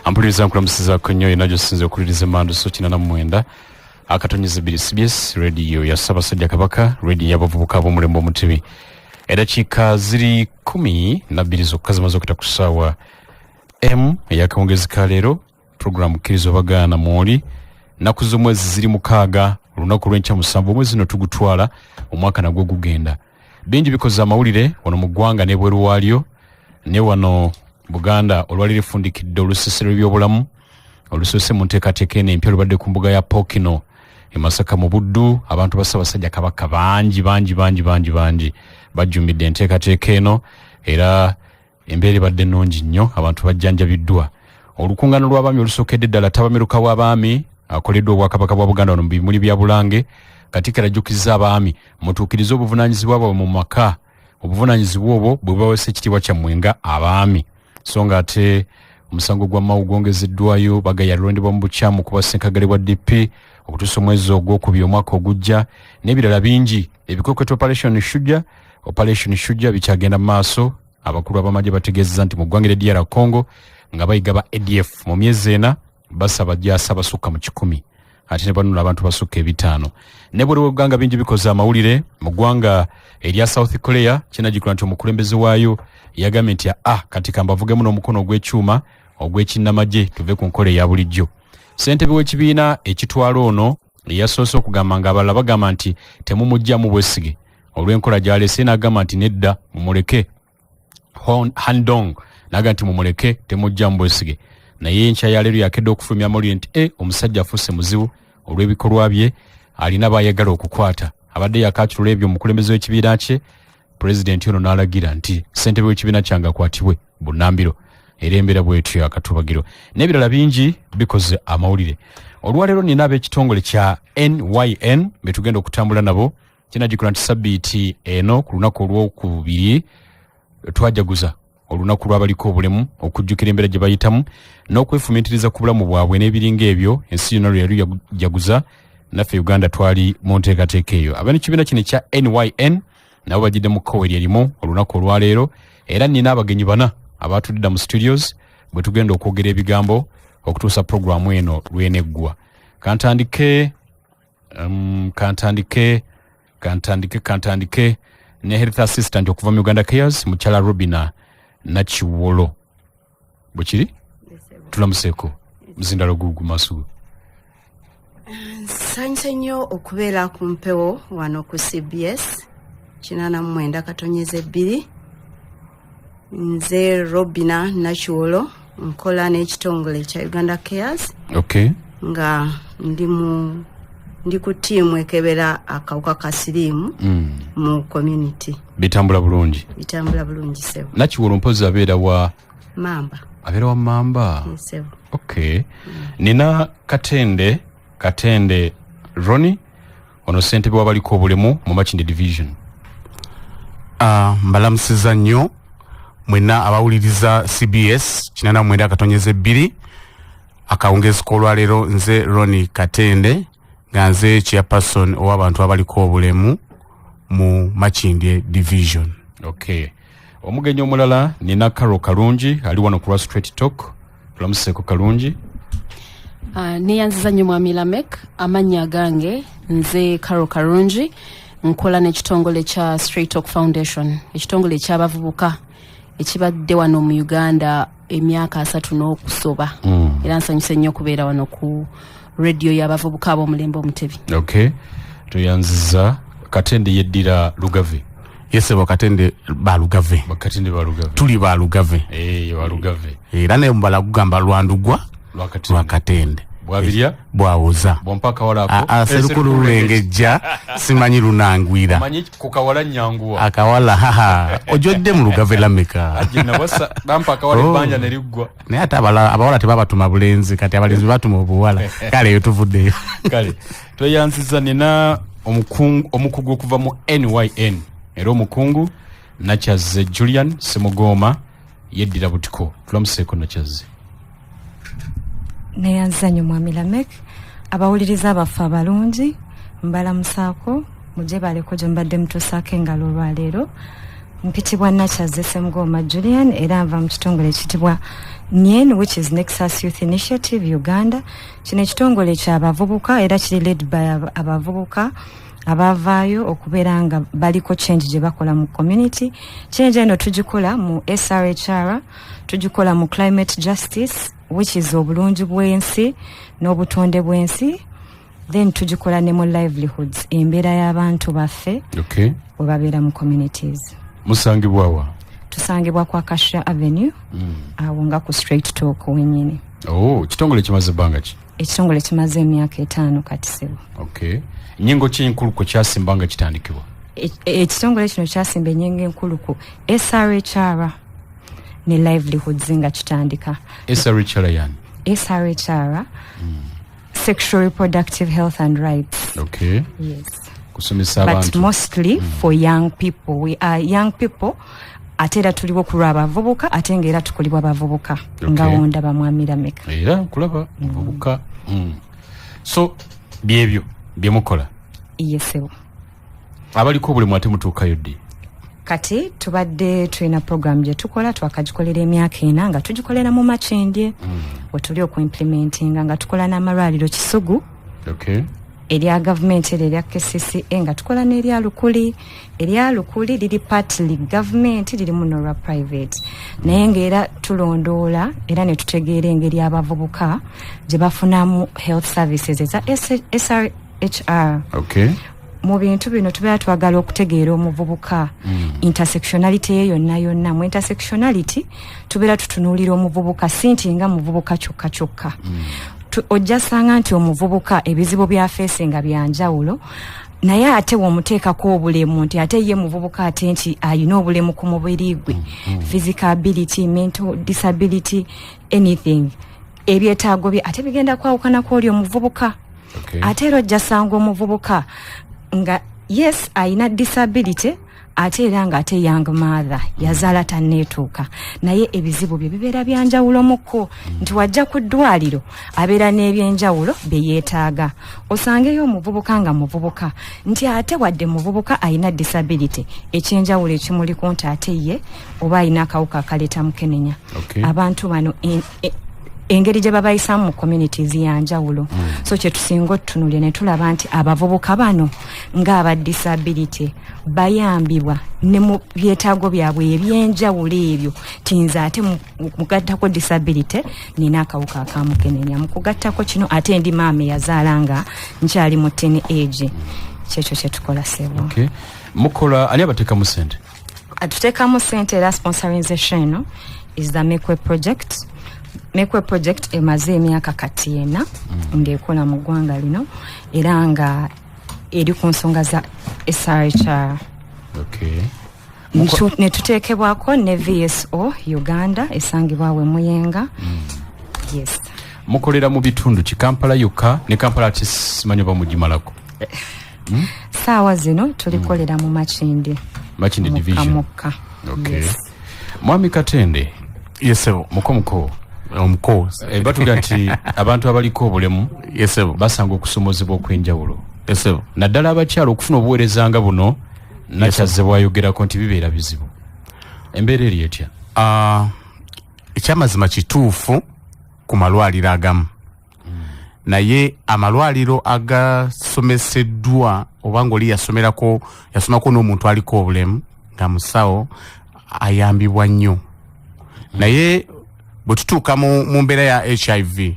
Ampuliriza, nkulamusizaako nnyo yena gyosinze okuwuliriza Emmandu so 89.2 CBS Radio ya Ssaabasajja Kabaka, radio y'abavubuka ab'omulembe Omutebi. Eddakiika ziri 12 zokka zimaze okuyita ku ssaawa m ey'akawungezi ka leero. Program Kkiriza Obagaana mwoli. Nnaku z'omwezi ziri 6, olunaku lw'enkya 7 omwezi no tugutwala, omwaka nagwo gugenda. Bingi bikoze amawulire wano mu ggwanga n'ebweru waalyo. Ne wano Buganda olwali lifundikidde olusisiro lw'ebyobulamu olusoose mu nteekateeka eno empya lubadde ku mbuga ya Pokino e Masaka mu Buddu. Abantu ba Ssaabasajja Kabaka bangi bangi bangi bangi bangi bajjumbidde enteekateeka eno, era embeera ebadde nnungi nnyo, abantu bajjanjabiddwa. Olukuŋŋaana lw'abaami olusookedde ddala ttabamiruka w'abaami akoleddwa Obwakabaka bwa Buganda wano mu bimuli bya Bulange. Katikkiro ajjukizza abaami, mutuukirize obuvunaanyizibwa bwabwe mu maka, obuvunaanyizibwa obwo bwe bubaweesa ekitiibwa kyammwe nga abaami. So nga ate omusango gwa Mao gwongezeddwayo, bagaya yalondebwa mu bukyamu kuba ssenkagale bwa DP okutuusa omwezi ogwokubiri omwaka ogujja, n'ebirala bingi. Ebikwekweto Operation Shujja, Operation Shujja bikyagenda mu maaso. Abakulu abamagye bategeezezza nti mu ggwanga erya DR Congo nga bayiga ba ADF mu myezi 4 basaba gyasa basukka mu 100, ate ne banunula abantu basukka 500. Ne buli w'eggwanga bingi bikoze amawulire. Mu ggwanga erya South Korea kinajjukira nti omukulembeze waayo yagambye nti a kati kambavugemu n'omukono ogw'ekyuma ogw'ekinnamagye, tuve ku nkola eya bulijjo. Ssentebe w'ekibiina ekitwala ono yasoose okugamba nga abalala bagamba nti temumugyamu bwesige olw'enkola gy'aleese, n'agamba nti nedda, mumuleke. Handong naga nti mumuleke, temujjamu bwesige. Naye enkya ya leero yakedde okufulumya amawulire nti omusajja afuuse muzibu olw'ebikolwa bye, alina baayagala okukwata. Abadde yakakirula ebyo omukulembeze w'ekibiina kye, pulezidenti ono n'alagira nti ssentebe w'ekibiina kyange akwatibwe bunnambiro, era embeera bwetyo akatubagiro n'ebirala bingi bikoze amawulire. Olwaleero nina ab'ekitongole kya NYN betugenda okutambula nabo. Kinajjukira nti sabbiiti eno ku lunaku olwokubiri twajaguza olunaku lw'abaliko obulemu, okujjukira embeera gye bayitamu n'okwefumiitiriza ku bulamu bwabwe n'ebiringa ebyo. Ensi yonna lwe yali yajaguza, naffe Uganda twali mu nteekateeka eyo. Ab'ekibiina kino ekya NYN nabo bajjidde mu kkowe lye limu olunaku olwaleero, era nina abagenyi bana abatudde mu studios bwe tugenda okwogera ebigambo okutuusa puroguramu eno lweneggwa. Kantandike ne health assistant okuva mu Uganda Cares, mukyala Robina Nakiwolo. Bwekiri, tulamuseeko muzindalo gugu masugu. Nsanyuse nnyo okubeera ku mpewo wano ku CBS 89.2. Nze Robina Nakiwolo, nkola n'ekitongole kya Uganda Cares nga ndi ku ttiimu ekebera akawuka ka siriimu mu community. Bitambula bulungi? Bitambula bulungi, sebo. Nakiwolo mpozi abeera wa? Mamba. Abeera wa Mamba? Sebo. Okay. Nina Katende Roni, ono ssentebe w'abaliko obulemu mu Makindye Division. Mbalamusiza nnyo mwenna abawuliriza CBS 89.2 akawungezi k'olwaleero. Nze Roni Katende, nga nze chairperson ow'abantu abaliko obulemu mu Makindye Division. Okay, omugenyi omulala nina Caro Kalungi, ali wano ku lwa Straight Talk. Tulamuseeko, Kalungi. Neyanziza nnyo, mwami Lamek. Amannya gange nze Caro Karungi, nkola n'ekitongole kya Straight Talk Foundation, ekitongole ekyabavubuka ekibadde wano mu Uganda emyaka 30 n'okusoba. Era nsanyuse nnyo okubeera wano ku radio y'abavubuka ab'omulembe Omutebi. Okay, tuyanziza. Katende yeddira Lugave? Yes ssebo, Katende Balugave. Bakatende Balugave. Tuli Balugave. Eh, Balugave. Era naye mubala gugamba lwandugwa Lwakatende. Lwakatende. Bwabirya. Bwawoza. Bwompa akawala ako. Ah, ah, serukulu lulengejja, simanyi lunangwira. Manyi ku kawala nyanguwa. Akawala, haha, ojodde mu Lugave lameka. Aje nawasa bampa akawala. Oh. Ebbanja ne liggwa. Naye ate abawala tebabatuma bulenzi, kati abalenzi batuma obuwala. Kale eyo tuvuddeyo. Kale tweyanziza. Nina omukugu okuva mu NYN, era omukungu Nakyazze Julian Semugooma, yeddira Butiko. Tulamuseeko, Nakyazze. Neyanziza nnyo, mwami Lamek. Abawuliriza baffe abalungi mbalamusaako, mugye baleko gye mubadde mutuusaako engalo olwaleero. Mpitibwa Nakyaze Semugoma Julian, era nva mu kitongole ekiyitibwa NYEN, which is Nexus Youth Initiative Uganda. Kino ekitongole kyabavubuka era kiri led by abavubuka abavaayo okubeera nga baliko change gye bakola mu community. Change eno tugikola mu SRHR, tugikola mu climate justice, which is obulungi bw'ensi n'obutonde bw'ensi, then tugikola ne mu livelihoods, embeera y'abantu baffe we babeera mu communities. Musangibwawa? Tusangibwa ku Acacia Avenue, awo nga ku Straight Talk wenyini. Oh, kitongole kimaze ebbanga ki? Ekitongole kimaze emyaka 5 kati, sebo. Okay, nyingo ki enkulu kwe kyasimba nga kitandikibwa? Ekitongole kino kyasimba ennyingo enkulu ku SRHR ne livelihoods nga kitandika. SRHR yani? SRHR, sexual reproductive health and rights. Yes. Kusomesa But abantu. mostly for young people. We are young people, ate era tuliwo ku lw'abavubuka, ate nga era tukolebwa bavubuka. Nga wondaba, mwami Lameka. Era nkulaba muvubuka. So byebyo byemukola? Yes, sebo. Abaliko obulemu ate mutuukayo ddi? Kati tubadde tulina program gye tukola, twakagikolera emyaka 4, nga tugikolera mu Makindye, wetuli okuimplementinga, nga tukola n'amalwaliro Kisugu, erya gavumenti eryo erya KCCA, nga tukola n'erya Lukuli. Erya Lukuli liri partly gavumenti, lirimu n'olwa private, naye ng'era tulondoola era ne tutegeera engeri abavubuka gye bafunamu health services eza SRHR. Mu bintu bino tubeera twagala okutegeera omuvubuka, intersectionality ye yonna yonna. Mu intersectionality tubeera tutunuulira omuvubuka si nti nga muvubuka kyokka kyokka. Ojja sanga nti omuvubuka ebizibu byafeese nga byanjawulo, naye ate womuteekako obulemu nti ate ye muvubuka, ate nti ayina obulemu ku mubiri gwe, physical ability, mental disability, anything, ebyetaago bye ate bigenda kwawukanako oli omuvubuka. Ate era ojja sanga omuvubuka nga yes, ayina disability, ate era nga ate young mother, yazaala tanneetuuka, naye ebizibu bye bibeera byanjawulomukko, nti wajja ku ddwaliro abeera n'ebyenjawulo bye yeetaaga. Osangeyo omuvubuka nga muvubuka, nti ate wadde muvubuka ayina disability, ekyenjawulo ekimuliko nti ate ye oba ayina akawuka akaleeta mukenenya. Abantu bano engeri gye babayisaamu mu communities yanjawulo. So kyetusinga otutunulira ne tulaba nti abavubuka bano ng'aba disability bayambibwa ne mu byetaago byabwe ebyenjawulo ebyo, ti nze ate mugattako disability, nina akawuka akamukenenya, mu kugattako kino ate ndi maama eyazaala nga nkyali mu teen age. Kyekyo kyetukola, sebo. Okay. Mukola, ani abateekamu sente? Atuteekamu sente era sponsorization eno is the Make Way Project. Make Way Project emaze emyaka kati 4 ng'ekola mu ggwanga lino, era nga eri ku nsonga za SRHR. Ne tuteekebwako ne VSO Uganda esangibwa we Muyenga. Yes. Mukolera mu bitundu ki? Kampala yokka? Ne Kampala ate simanyi oba mugimalako. Saawa zino tulikolera mu Makindye. Makindye Mukka, division. Mukka. Okay. Yes. Mwami Katende. Yes, sebo. Mukomuko. Omuko. Batuga nti abantu abaliko obulemu Yes, sebo. basanga okusomozebwa okw'enjawulo, Yes, sebo. naddala abakyala okufuna obuweereza nga buno Nakyazze bwayogerako nti bibeera bizibu. Embeera eri etya? Ekyamazima kituufu ku malwaliro agamu, naye amalwaliro agasomeseddwa oba nga oli yasomerako, yasomako n'omuntu aliko obulemu nga musawo, ayambibwa nnyo. Naye bwe tutuuka mu mbeera ya HIV,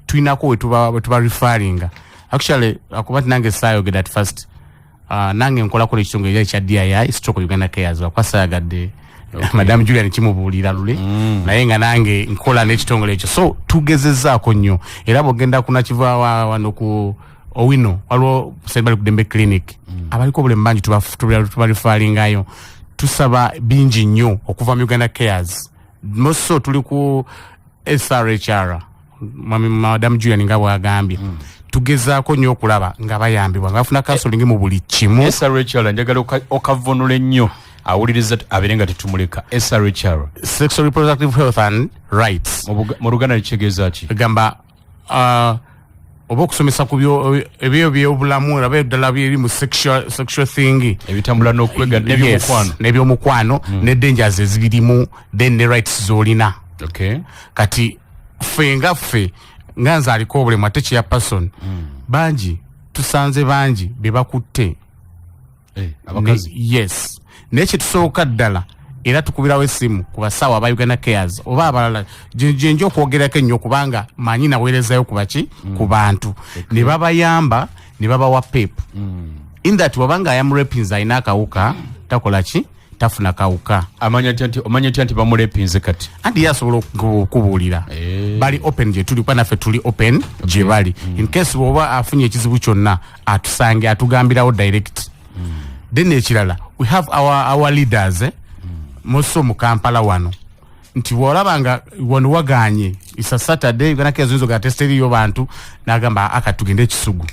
tulinako wetuba referringa. Actually, akuba nti nange saayogera at first, nange nkolako ekitongole ekya DII stroke Uganda Cares, wakuba saayagadde Madam Julian kimubuulira lule, naye nga nange nkola n'ekitongole ekyo. So tugezezaako nnyo, era bwogenda kunakiva wano ku Owino, waliwo St. Kudembe Clinic, abaliko obulemu bangi tubareferringayo. Tusaba bingi nnyo okuva mu Uganda Cares. Moso tuli ku SRHR, mwami Madam Julian nga bwagambye, tugezaako nnyo okulaba nga bayambibwa, nga bafuna counseling mu buli kimu. SRHR, njagala okavunula ennyo awuliriza abeere nga tetumuleka. SRHR? Sexual reproductive health and rights. Mu Luganda kitegeeza ki? Gamba Oba okusomesa ku ebyo byobulamu oba eddala byeri mu sexual thing. Ebitambula n'okwega n'ebyomukwano. Yes, n'ebyomukwano ne dangers ezibirimu, then ne rights z'olina. Kati ffe nga ffe nga nze aliko obulemu ate chairperson, bangi tusanze bangi be bakutte. Abakazi. Yes, naye kyetusooka ddala era tukubirawo essimu ku basawo aba Uganda Cares oba abalala gye nja okwogerako ennyo, kubanga manyi naweerezayo ku baki, ku bantu, ne babayamba ne babawa PEP in that wabanga ayamurepinze alina akawuka, takola ki, tafuna kawuka. Amanya atya nti, omanya atya nti bamurepinze kati? Anti ye asobola okubuulira. Bali open gye tuli, kuba naffe tuli open gye bali. In case bw'oba afunye ekizibu kyonna, atusange, atugambirawo direct. Then ekirala, we have our leaders, muso mu Kampala wano, nti bw'olaba nga wano waganye, isa Saturday, Uganda Cares oyinza ogenda test eriyo bantu, n'agamba aka tugende Ekisugu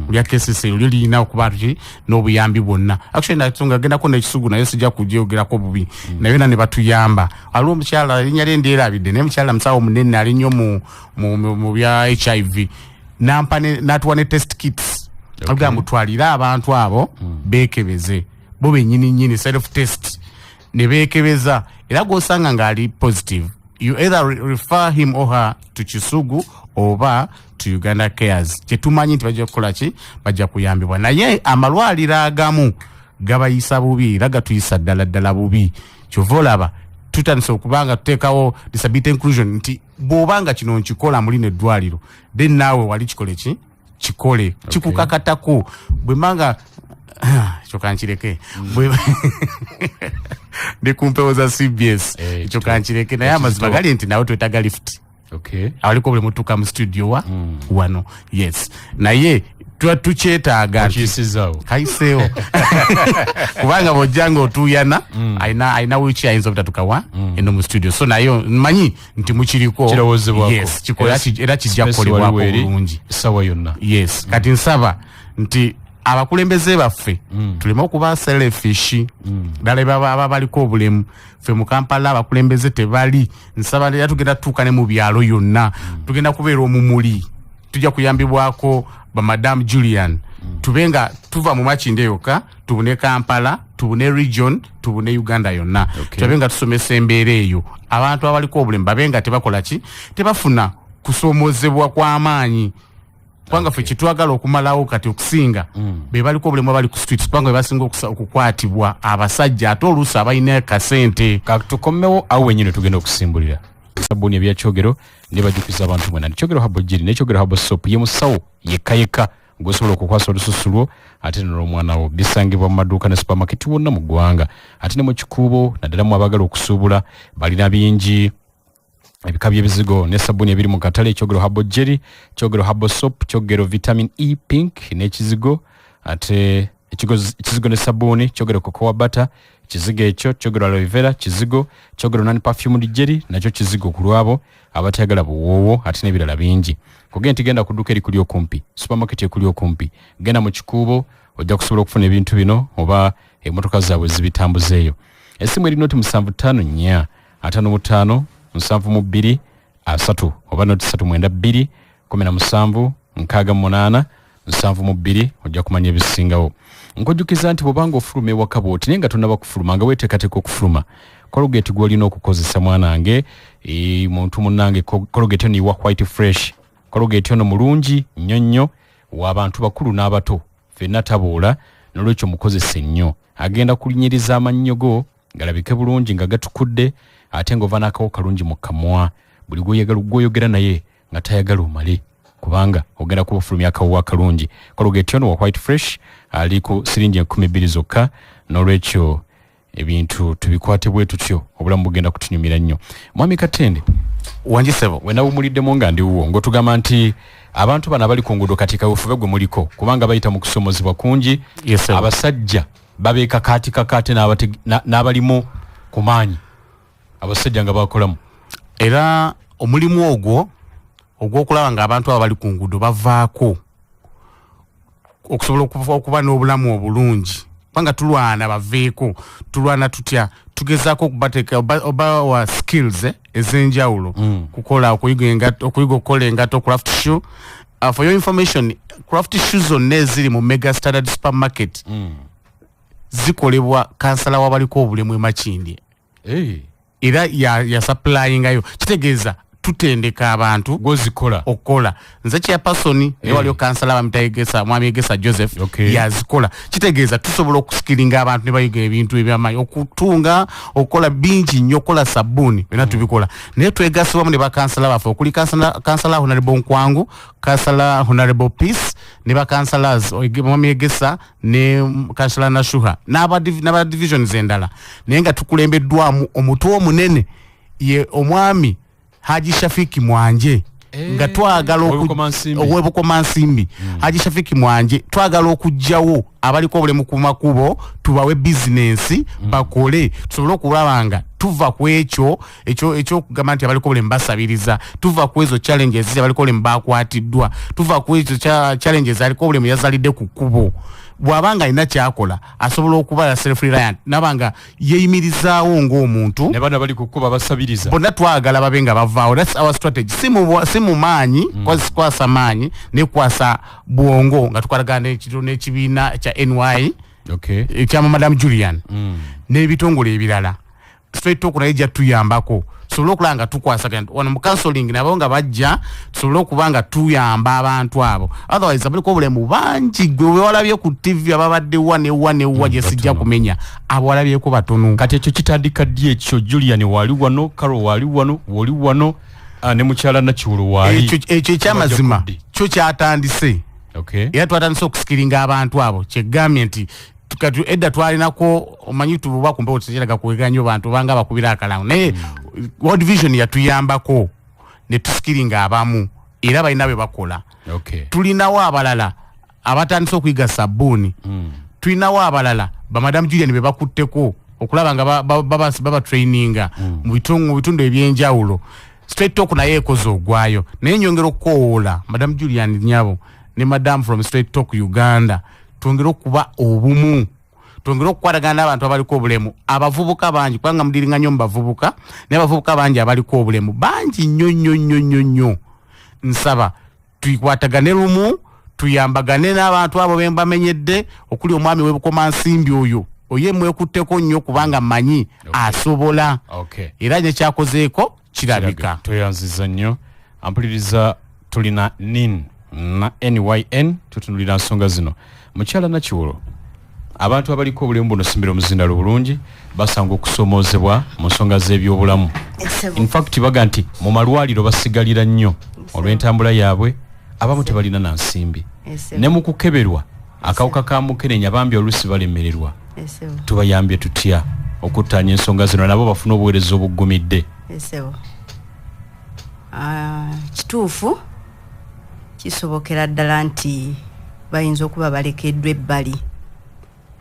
olya KCC, olyo lirina okuba tuki n'obuyambi bwonna. Actually natunga gendako n'Ekisugu, naye sijja kugyogerako bubi, naye na ne batuyamba. Aliwo omukyala, erinnya lye ndyerabidde, naye mukyala musawo munene ali nnyo mu bya HIV, nampa n'atuwa ne test kits. Agamba mutwalire abantu abo beekebeze bo bennyini nnyini, self test, ne beekebeza. Era gw'osanga ng'ali positive, you either refer him or her to Kisugu oba to Uganda Cares, kyetumanyi nti bajja kukola ki, bajja kuyambibwa. Naye amalwaliro agamu gabayisa bubi, era gatuyisa ddala ddala bubi. Kyova olaba tutandise okuba nga tuteekawo disability inclusion, nti bw'oba nga kino nkikola muli neddwaliro, then naawe wali kikole ki, kikole kikukakatako. Bwe mbanga ekyo kankireke. Ndi ku mpewo za CBS. Ekyo kankireke, naye amazima gali nti nawe twetaaga lift. Abaliko buli mutuuka mu studio wa wano, yes, naye tuba tukyetaaga nti Okiyisizaawo. Kayiseewo, kubanga bw'ojja nga otuuyana, alina wiki ayinza obutatukawa eno mu studio. So naye mmanyi nti mukiriko. Kirowoozebwako. Yes, kikola era kijja Space kukolebwako waliwo eri, bulungi. Essaawa yonna. Yes, kati nsaba nti abakulembeze baffe tuleme okuba selfish, ddala baba baliko obulemu. Ffe mu Kampala abakulembeze tebali. Nsaba era tugenda tutuuka ne mu byalo yonna, tugenda kubeera omumuli, tujja kuyambibwako bamadamu Julian, tube nga tuva mu Makindye yokka, tubune Kampala, tubune region, tubune Uganda yonna. Tulabe nga tusomesa embeera eyo, abantu abaliko obulemu babe nga tebakola ki, tebafuna kusoomozebwa kw'amaanyi, kubanga ffe kyetwagala okumalawo kati okusinga be baliko obulemu abali ku streets, kubanga be basinga okukwatibwa abasajja, ate oluusi abalina kasente. Katukomewo awo wenyini, tugenda okusimbulira sabbuuni ebyakyogero. Ne bajjukiza abantu mwena nti Kyogero Herbal Jelly ne Kyogero Herbal Soap ye musawo yekka yekka gwosobola okukwasa olususu lwo ate nolwomwana wo. Bisangibwa mu maduuka ne supermarket wonna mu ggwanga, ate ne mu Kikuubo, naddala mu abagala okusuubula, balina bingi ebika by'ebizigo ne sabbuuni ebiri mu katale: Kyogero Herbal Jelly, Kyogero Herbal Soap, Kyogero Vitamin E Pink n'ekizigo, ate ekizigo ne sabbuuni Kyogero Cocoa Butter, kizigo ekyo Kyogero Aloe Vera kizigo, Kyogero Non Perfumed Jelly nakyo kizigo ku lwabo abatayagala buwoowo, ate n'ebirala bingi. Kugenda nti genda ku dduuka erikuli okumpi, supermarket ekuli okumpi, genda mu Kikuubo, ojja kusobola okufuna ebintu bino, oba emmotoka zaabwe zibitambuzeeyo. Essimu eri 075 455 72 30 oba 0 392 17 68 72, ojja kumanya ebisingawo. Nkujjukiza nti bw'obanga ofuluma ewaka bw'oti, naye nga tonnaba kufuluma, nga weeteekateeka okufuluma, Colgate gw'olina okukozesa, mwanange, muntu munnange. Colgate ono iwa White Fresh. Colgate ono mulungi nnyo nnyo w'abantu bakulu n'abato ffenna, taboola, nolwekyo mukozese nnyo. Agenda kulinyiriza amannyo go galabike bulungi nga gatukudde, ate ng'ova n'akawo kalungi mu kamwa. Buli gw'oyogera naye nga tayagala omale, kubanga ogenda kuba ofulumya akawuwa akalungi. Colgate ono wa White Fresh ali ku siringi 2000 zokka. N'olwekyo ebintu tubikwate bwe tutyo, obulamu bugenda kutunyumira nnyo. Mwami Katende. Wangi sebo. Wenawumuliddemu nga ndiwuwo ng'otugamba nti abantu bano abali ku nguudo kati kawefube gwe muliko, kubanga bayita mu kusomozebwa kungi. Yes, sir. Abasajja babeeka kaati kakaate n'abalimu ku maanyi, abasajja nga bakolamu. Era omulimu ogwo ogw'okulaba ng'abantu abo bali ku nguudo bavaako okusobola okuba n'obulamu obulungi, kubanga tulwana baveeko. Tulwana tutya? Tugezaako okubateeka obawa skills ez'enjawulo, kukola, okuyiga engato, okuyiga okukola engato, craft shoe, For your information, craft shoes zonna eziri mu Mega Standard Supermarket zikolebwa kansala w'abaliko obulemu e Makindye. Hey. Era ya supplyingayo. Kitegeeza tutendeka abantu gozikola okukola. Nze chairperson, naye waliyo kansala bamutayegesa, mwami Egesa Joseph, yazikola. Kitegeeza tusobola okuskillinga abantu ne bayiga ebintu ebyamaanyi, okutunga, okukola bingi nnyo, okukola sabbuuni, byonna tubikola. Naye twegasibwamu ne bakansala baffe okuli kansala Honorable Nkwangu, kansala Honorable Peace, ne bakansalas mwami Egesa ne kansala Nashuha n'aba divisions endala, naye nga tukulembeddwamu omutwe omunene ye omwami Haji Shafiki Mwanje, nga twagala Ow'Ebukomansimbi. Ow'Ebukomansimbi, Haji Shafiki Mwanje. Twagala okuggyawo abaliko obulemu ku makubo, tubawe bizinensi bakole, tusobole okulaba nga tuva ku ekyo ekyokugamba nti abaliko obulemu basabiriza, tuva ku ezo challenges abaliko obulemu bakwatiddwa, tuva ku ezo challenges aliko obulemu yazalidde ku kkubo. Bw'aba nga alina kyakola, asobola okuba self reliant, naba nga yeeyimirizaawo ng'omuntu. Ne bano bali ku kkubo basabiriza. Bonna twagala babe nga bavaawo. That's our strategy. Si mu maanyi, kwasa maanyi ne kwasa bwongo, nga tukwatagana n'ekibiina kya NY ekya Madam Julian n'ebitongole ebirala. Straight Talk naye ejja tuyambako tusobole okulaba nga tukwasaganya wano mu counseling nabo nga bajja, tusobole okuba nga tuyamba abantu abo. Otherwise abaliko obulemu bangi. Gwe wewalabye ku TV ababadde wa ne wa ne wa, gye sijja Batono. kumenya, abo walabyeko batono. Kati ekyo kitandika ddi ekyo? Julian waali wano, Caro waali wano, woli wano, ne mukyala Nakiwulo waali. Ekyo ekyamazima Bajja kuddi. kyo kyatandise. Era twatandise okuskillinga abantu abo. Kyegambye nti kati edda twalinako, omanyi tububa kumpewo, tekiraga kuwega nnyo bantu banga bakubira akalango, naye World Vision yatuyambako ne tuskillinga abamu, era balina bye bakola. Tulinawo abalala abatandise okuyiga sabbuuni. Tulinawo abalala bamadamu Julian be bakutteko okulaba nga babatraininga mu bitundu ebyenjawulo. Straight Talk naye ekoze ogwayo, naye nyongera okukowoola Madam Julian nyabo ne madam from Straight Talk Uganda, twongere okuba obumu, twongere okukwatagana n'abantu abaliko obulemu, abavubuka bangi, kubanga mudiringa nnyo mu bavubuka, naye abavubuka bangi abaliko obulemu bangi nnyo nnyo nnyo nnyo nnyo. Nsaba tukwatagane lumu, tuyambagane n'abantu abo bembamenyedde, okuli omwami w'Ebukomansimbi oyo, oye mwekutteko nnyo kubanga mmanyi asobola. Era nekyakozeeko kirabika. Tweyanziza nnyo. Ampuliriza, tulina nin na nyn, tutunulira nsonga zino. Mukyala Nakiwulo, abantu abaliko obulemu buno, simbira omuzindalo bulungi, basanga okusomoozebwa mu nsonga z'ebyobulamu. Essebo. In fact baga nti mu malwaliro basigalira nnyo olw'entambula yaabwe, abamu tebalina na nsimbi. Essebo. Ne mu kukeberwa akawuka ka mukenenya bambi oluusi balemererwa. Essebo. Tubayambye tutya okuttaanya ensonga zino nabo bafune obuweereza obuggumidde? Essebo. Ah, kituufu, kisobokera ddala nti bayinza okuba balekeddwa ebbali,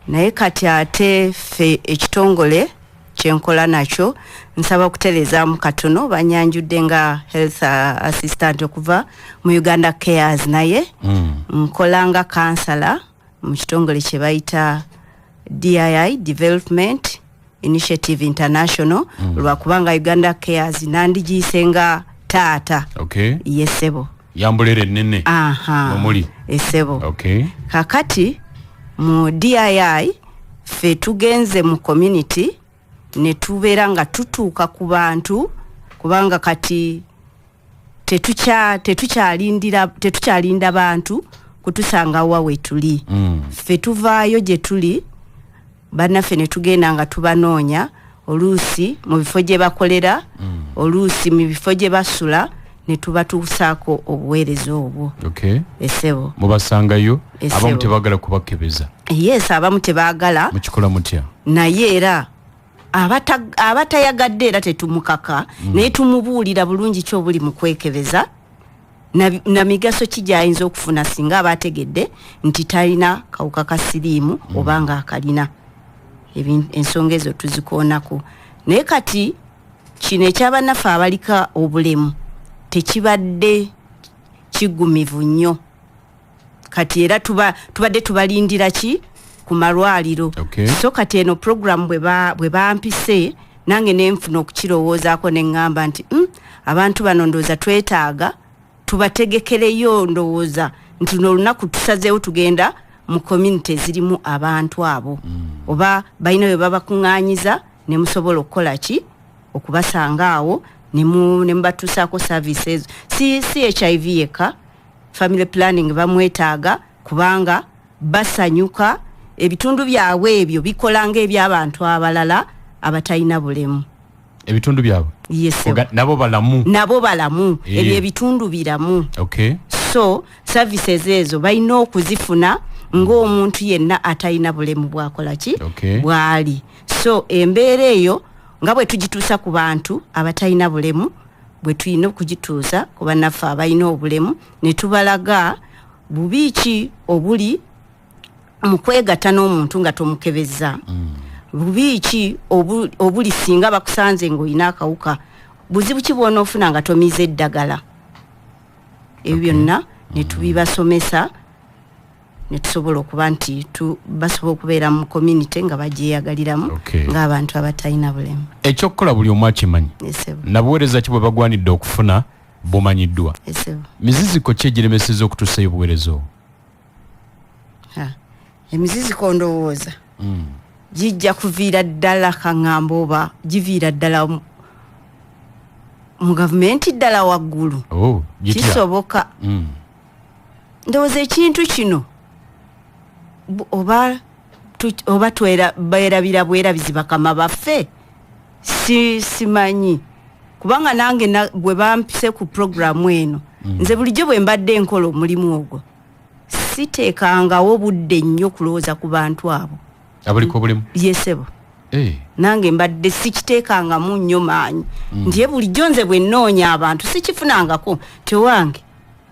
naye kati ate ffe ekitongole kyenkola nakyo, nsaba okutereezaamu katono. Banyanjudde nga health assistant okuva mu Uganda Cares, naye nkola nga kansala mu kitongole kye bayita DII, Development Initiative International, lwakubanga Uganda Cares nandigiyise nga taata. Yesebo. Yambulera ennene. Aha. Omuli. Esebo. Kakati mu DII ffe tugenze mu community ne tubeera nga tutuuka ku bantu, kubanga kati tetukyalinda bantu kutusanga wa we tuli. Ffe tuvaayo gye tuli bannaffe ne tugenda nga tubanoonya, oluusi mu bifo gye bakolera, oluusi mu bifo gye basula, ne tubatuusaako obuweereza obwo. Esebo. Mubasangayo? Esebo. Abamu tebaagala kubakebeza. Yes, abamu tebaagala. Mukikola mutya? Naye era abatayagadde era tetumukaka, naye tumubuulira bulungi ki obuli mu kwekebeza na migaso ki gyayinza okufuna singa aba ategedde nti talina kawuka ka siriimu oba nga akalina. Ensonga ezo tuzikoonako, naye kati kino ekyabannaffe abaliko obulemu tekibadde kigumivu nnyo. Kati era tubadde tubalindira ki ku malwaliro. So kati eno program bwe bampise nange nenfuna okukirowoozaako, neŋŋamba nti abantu bano ndowooza twetaaga. Tubategekereyo, ndowooza nti luno olunaku tusazeewo tugenda mu community ezirimu abantu abo, oba balina bwe babakuŋŋaanyiza ne musobola okukola ki, okubasanga awo ne mubatuusaako service ezo. Si HIV yekka, family planning bamwetaaga, kubanga basanyuka ebitundu byabwe ebyo bikola ng'ebyabantu abalala abatalina bulemu. Ebitundu byabwe? Yes. Nabo balamu? Nabo balamu. Ebyo ebitundu biramu. So services ezo balina okuzifuna ng'omuntu yenna atalina bulemu bwakola ki, bwali. So embeera eyo nga bwe tugituusa ku bantu abatalina bulemu, bwe tulina okugituusa ku bannaffe abalina obulemu, ne tubalaga bubi ki obuli mu kwegatta n'omuntu nga tomukebeza, bubi ki obuli singa bakusanze ng'olina akawuka, buzibu ki bw'onoofuna nga tomize eddagala. Ebyo byonna ne tubibasomesa ne tusobola okuba nti basobola okubeera mu community nga bagyeyagaliramu ng'abantu abatalina bulemu. Ekyokukola buli omu akimanyi. Yes. Nabuweereza ki bwe bagwanidde okufuna bumanyiddwa. Yes. Miziziko ki egiremeseza okutuusayo obuweereza obwo? Emiziziko ndowooza gijja kuviira ddala, kaŋŋamba oba giviira ddala mu gavumenti ddala waggulu. Oh, gitya? Kisoboka. Ndowooza ekintu kino oba beerabira bwerabizi bakama baffe, simanyi, kubanga nange bwe bampise ku puroguramu eno, nze bulijjo bwe mbadde nkola omulimu ogwo siteekangawo budde nnyo kulowooza ku bantu abo abaliko obulemu. Yes ssebo. Nange mbadde sikiteekangamu nnyo maanyi, nti bulijjo nze bwe nnoonya abantu sikifunangako tewange,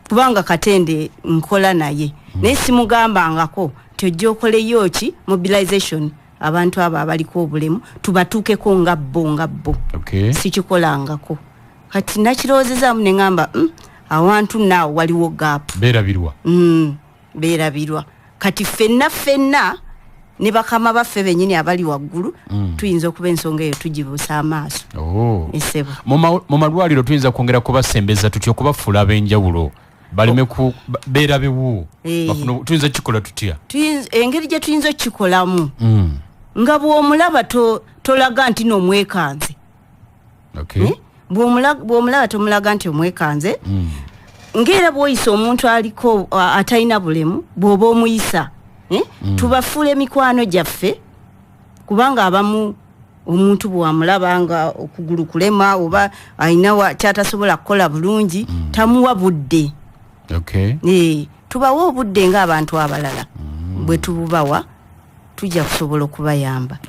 kubanga Katende nkola naye, naye simugambangako nti ojja okoleyo ki mobilization, abantu abo abaliko obulemu tubatuukeko nga bo nga bo. Sikikolangako. Kati nakirowoozezaamu ne ŋŋamba, awantu naawo waliwo gap." Beerabirwa. Beerabirwa. Kati ffenna ffenna ne bakama baffe bennyini abali waggulu, tuyinza okuba ensonga eyo tugibuusa amaaso. Yes ssebo. Mu malwaliro tuyinza kwongera kubasembeza tutya, okubafuula ab'enjawulo baleme ku beerabewo? Tuyinza kukikola tutya? Engeri gye tuyinza okukikolamu, nga bw'omulaba tolaga nti nomwekanze. Eh? Bw'omulaba tomulaga nti omwekanze, ng'era bw'oyisa omuntu aliko atalina bulemu, bw'oba omuyisa, eh? Tubafuula emikwano gyaffe, kubanga abamu omuntu bw'amulaba nga okugulu kulema oba alina kyatasobola kukola bulungi, tamuwa budde. Tubawe obudde ng'abantu abalala. Bwe tububawa tujja kusobola okubayamba.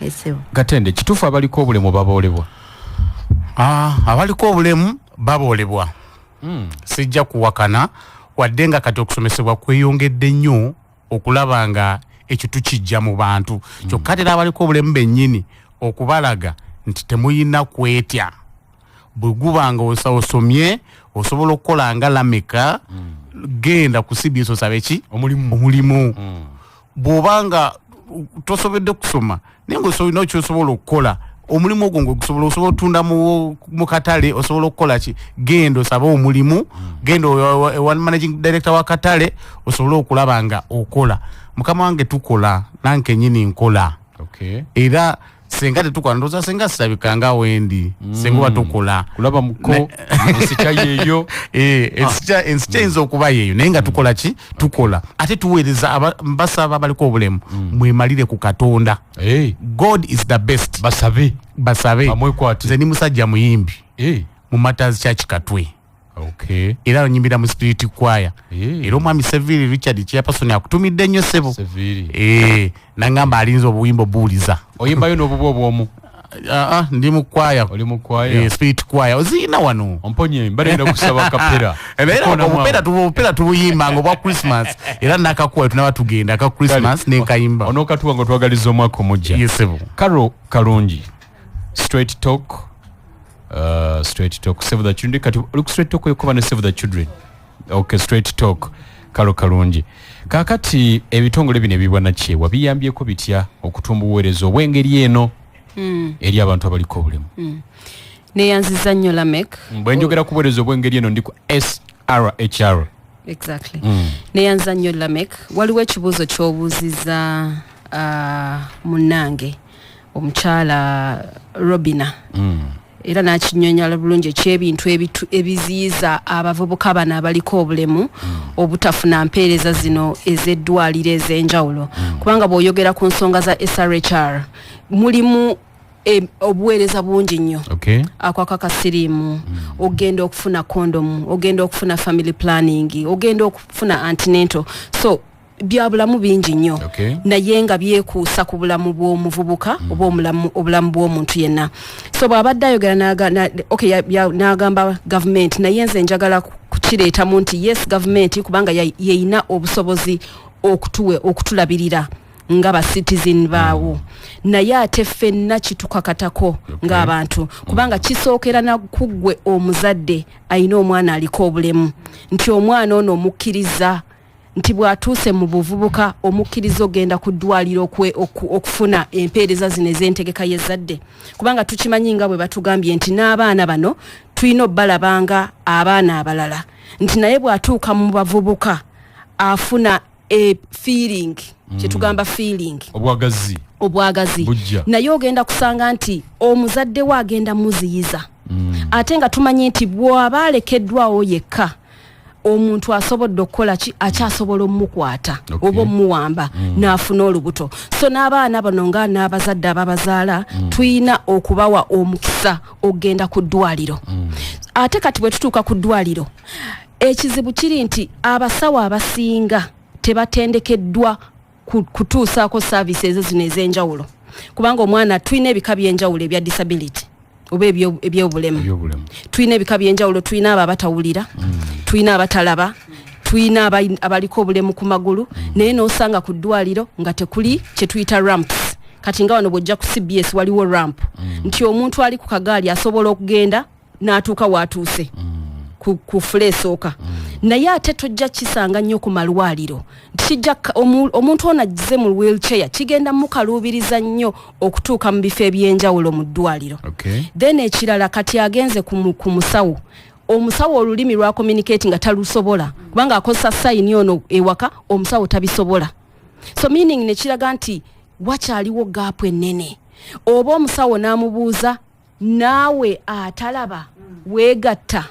Yes ssebo. Katende, kituufu abaliko obulemu baboolebwa? Abaliko obulemu baboolebwa. Sijja kuwakana, wadde nga kati okusomesebwa kweyongedde nnyo okulaba nga ekyo tukijja mu bantu. Kyokka tera abaliko obulemu bennyini okubalaga nti temuyina kwetya, bwe guba nga osomye osobola okukola nga Lameka, genda ku CBS osabe ki? Omulimu. Omulimu. Bw'oba nga tosobodde kusoma naye nga olina kyosobola okukola, omulimu ogwo nga osobola otunda mu katale, osobola okukola ki, genda osabe omulimu, genda ewa managing director wa katale osobole okulaba nga okola. Mukama wange, tukola, nange kenyini nkola. Era senga tetukola, ndowooza senga sirabika nga wendi, senga oba tukola. Kulaba muko ensikya yeeyo. Ensikya eyinza okuba yeeyo, naye nga tukola ki, tukola ate tuweereza. Mbasaba abaliko obulemu mwemalire ku Katonda. God is the best. Basabe. Basabe. Bamwekwate. Nze ndi musajja muyimbi mu Martyrs Church Katwe, era nyimbira mu spirit choir. Era omwami Seviri Richard, chairperson, akutumidde nnyo ssebo. Seviri. Nangamba alinza obuyimba obuwuliza. Oyimbayo n'obubwa obwomu? Ah, ndi mu kwaya. Oli mu kwaya. Spirit choir oziyina wano. Omponye, mbadde kusaba kapera. Era Okukoona obupera tubuyimba nga obwa Christmas, era nakakuwa tunaba tugenda aka Christmas nenkayimba. Onookatuwa nga otwagaliza omwaka omujja. Yes ssebo. Caro Kalungi, Straight Talk, Straight Talk, Save the Children. Kati oli ku Straight Talk okuba ne Save the Children? Okay, Straight Talk, Caro Kalungi. Kaakati ebitongole bino ebibwanakyewa biyambyeko bitya okutumba obuweereza obw'engeri eno eri abantu abaliko obulemu? Neyanziza nnyo, Lamek. Bwe njogera ku buweereza obw'engeri eno, ndi ku SRHR. Exactly. Neyanza nnyo, Lamek. Waliwo ekibuuzo ky'obuuziza munnange omukyala Robina, era n'akinyonyola bulungi ekyebintu ebiziyiza abavubuka bano abaliko obulemu obutafuna mpeereza zino ez'eddwaliro ez'enjawulo, kubanga bw'oyogera ku nsonga za SRHR mulimu obuweereza bungi nnyo, akawuka ka siriimu, ogenda okufuna kondomu, ogenda okufuna family planning, ogenda okufuna antenatal, so byabulamu bingi nnyo, naye nga byekuusa ku bulamu bw'omuvubuka oba obulamu bw'omuntu yenna. So bw'abadde ayogera okay, n'agamba gavumenti, naye nze njagala kukireetamu nti yes, gavumenti, kubanga yeyina obusobozi okutulabirira nga ba citizen baawo, naye ate ffenna kitukakatako ng'abantu, kubanga kisookera na ku ggwe omuzadde ayina omwana aliko obulemu, nti omwana ono omukkiriza nti bw'atuuse mu buvubuka omukkiriza ogenda ku ddwaliro okufuna empeereza zino ez'entegeka y'ezzadde, kubanga tukimanyi nga bwe batugambye nti n'abaana bano tulina obbalabanga abaana abalala, nti naye bw'atuuka mu bavubuka afuna e feeling, kyetugamba feeling. Obwagazi. Obwagazi. Bujja. Naye ogenda kusanga nti omuzadde we agenda muziyiza, ate nga tumanyi nti bw'aba alekeddwawo yekka, omuntu asobodde okukola ki, akyasobola omukwata oba omuwamba n'afuna olubuto. So n'abaana bano nga n'abazadde ababazaala, tuyina okubawa omukisa okugenda ku ddwaliro. Ate kati bwe tutuuka ku ddwaliro, ekizibu kiri nti abasawo abasinga tebatendekeddwa kutuusaako services zino ez'enjawulo, kubanga omwana, tulina ebika by'enjawulo ebya disability oba ebyobulemu. Ebyobulemu. Tulina ebika by'enjawulo: tulina abo abatawulira, tulina abatalaba, tulina abaliko obulemu ku magulu, naye n'osanga ku ddwaliro nga tekuli kye tuyita ramps. Kati nga wano bw'ojja ku CBS waliwo ramp, nti omuntu ali ku kagaali asobola okugenda n'atuuka waatuuse ku floor esooka, naye ate tojja kisanga nnyo ku malwaliro nti kijja omuntu ono agize mu wheelchair kigenda mukaluubiriza nnyo okutuuka mu bifo ebyenjawulo mu ddwaliro. Then ekirala, kati agenze ku musawo, omusawo olulimi lwa communicate nga talusobola, kubanga akozesa sign ono ewaka omusawo tabisobola. So meaning nekiraga nti wakyaliwo gap ennene, oba omusawo n'amubuuza, "Naawe atalaba weegatta,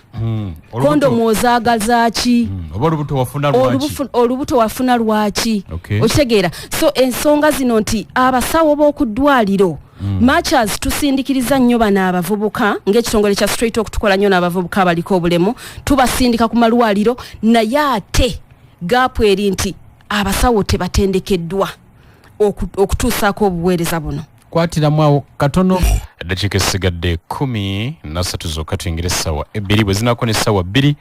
kondomu ozaagaza ki?" Oba olubuto wafuna lwaki? Olubuto wafuna lwaki? Okitegeera? So ensonga zino nti abasawo b'oku ddwaliro, much as tusindikiriza nnyo bano abavubuka ng'ekitongole kya Straight Talk, tukola nnyo n'abavubuka abaliko obulemu, tubasindika ku malwaliro, naye ate gap eri nti abasawo tebatendekeddwa okutuusaako obuweereza buno. Kwatiramu awo katono. Eddakiika ezisigadde 13 zokka tuyingire essaawa 2. Bwe zinaako n'essaawa 2,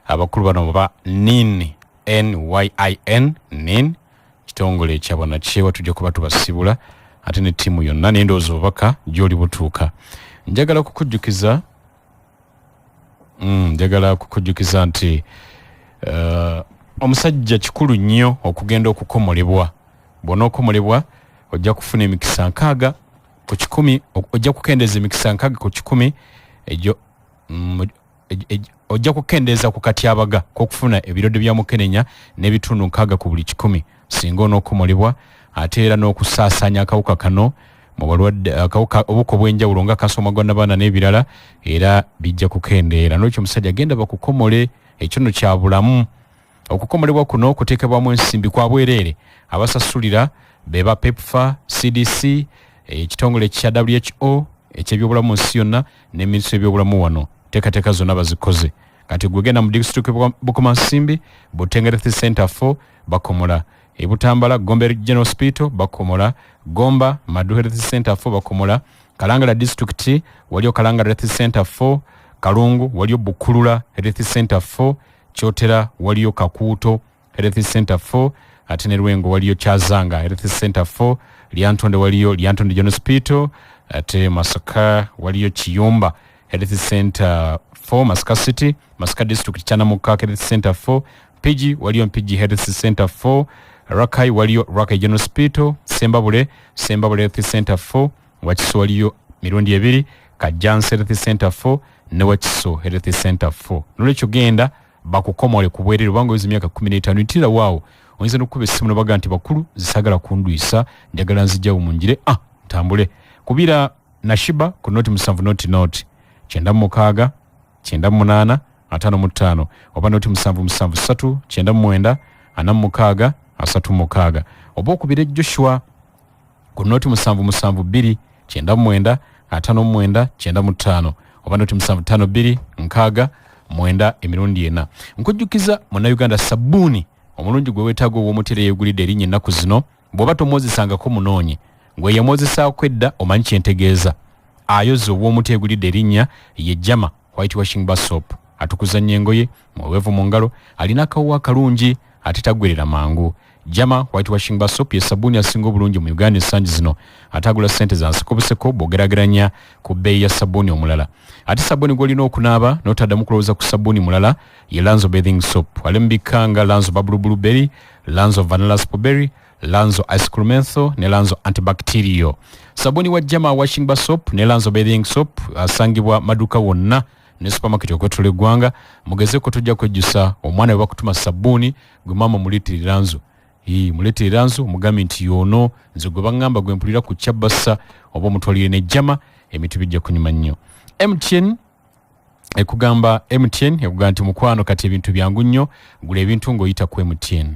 abakulu bano ba NIN, NYIN, NIN, kitongole ekyabwanakyewa, tujja kuba tubasibula ate ne ttiimu yonna. Naye ndowooza obubaka gy'oli butuuka. Njagala kukujjukiza nti omusajja kikulu nnyo okugenda okukomolebwa. Bw'onookomolebwa ojja kufuna emikisa 60 ku 100, ojja kukendeeza emikisa 60 ku 100 egyo, ojja kukendeeza ku katyabaga k'okufuna ebirwadde bya mukenenya n'ebitundu 60 ku buli 100 singa onookomolebwa. Ate era n'okusaasaanya akawuka kano mu balwadde, akawuka obuko obw'enjawulo nga kasoma gwa nabaana n'ebirala era bijja kukendeera. Nolwekyo omusajja genda bakukomole, ekyo nno kya bulamu. Okukomolebwa kuno kuteekebwamu ensimbi, kwa bwereere. Abasasulira beba PEPFAR, CDC, ekitongole kya WHO ekyebyobulamu mu nsi yonna ne minisitule y'ebyobulamu. Wano teekateeka zonna bazikoze. Kati gwe genda mu disitulikiti Bukomansimbi, Butenga Health Center 4 bakomola, ebutambala Gombe General Hospital bakomola, Gomba Madu Health Center 4 bakomola, Kalangala District waliyo Kalangala Health Center 4, Kalungu waliyo Bukulula Health Center 4, Kyotera waliyo Kakuuto Health Center 4, ate ne Lwengo waliyo Kyazanga Health Center 4, Lyantonde waliyo Lyantonde General Hospital, ate Masaka waliyo Kiyumba Health Center 4, Masaka City. Masaka District Kyanamuka Health Center 4, Mpigi waliyo Mpigi Health Center 4, Rakai waliyo Rakai General Hospital, Sembabule, Sembabule Health Center 4, Wakiso waliyo mirundi ebiri, Kajjansi Health Center 4 ne Wakiso Health Center 4. Nolwekyo genda. Bakukomole ku bwerere obanga oweza emyaka 15. Yitira waawo, oyinza n'okukuba essimu nobaga nti bakulu zisagala kundwisa, njagala nzijjawo munjire ntambule. Kubira Nashiba ku 07 00 96 98 55 oba 077 3 99 46 36, oba okubire Joshua ku 077 2 99 59 95 oba 0752 60 9 emirundi ena. Nkujjukiza Munnayuganda, sabbuuni omulungi gwe weetaaga ow'omutere yeegulidde erinnya ennaku zino. Bw'oba tomwozesangako, munoonye. Gwe yamwozesaako edda omanyi kyentegeeza. Ayoza ow'omuti egulidde erinnya ye Jama White Washing Bar Soap. Atukuza nnyo engoye, muweweevu mu ngalo, alina akawuwa akalungi ate taggwerera mangu. Jama White Washing Bar Soap ye sabbuuni asinga obulungi mu Uganda ensangi zino, ate agula ssente za nseko buseko bw'ogeraageranya ku bbeeyi ya sabbuuni omulala. Ate sabbuuni gw'olina okunaaba n'otaddamu kulowooza ku sabbuuni mulala ye Lanzo Bathing Soap. Ali mu bika nga Lanzo Bubble Blueberry, Lanzo Vanilla Strawberry, Lanzo Ice Cream Menthol ne Lanzo Antibacterial. Sabbuuni wa Jama Washing Bar Soap ne Lanzo Bathing Soap asangibwa maduuka wonna ne supermarket okwetula eggwanga. Mugezeko, tujja kwejjusa. Omwana bwe bakutuma sabbuuni, gwe maama muleetere Lanzo. Muleetere Lanzo, mugambe nti yoono nze gwe baŋŋamba gwe mpulira ku kyabasa, oba omutwalire ne Jama, ebintu bijja kunyuma nnyo. MTN ekugamba, MTN ekugamba nti mukwano, kati ebintu byangu nnyo. Gula ebintu ng'oyita ku MTN,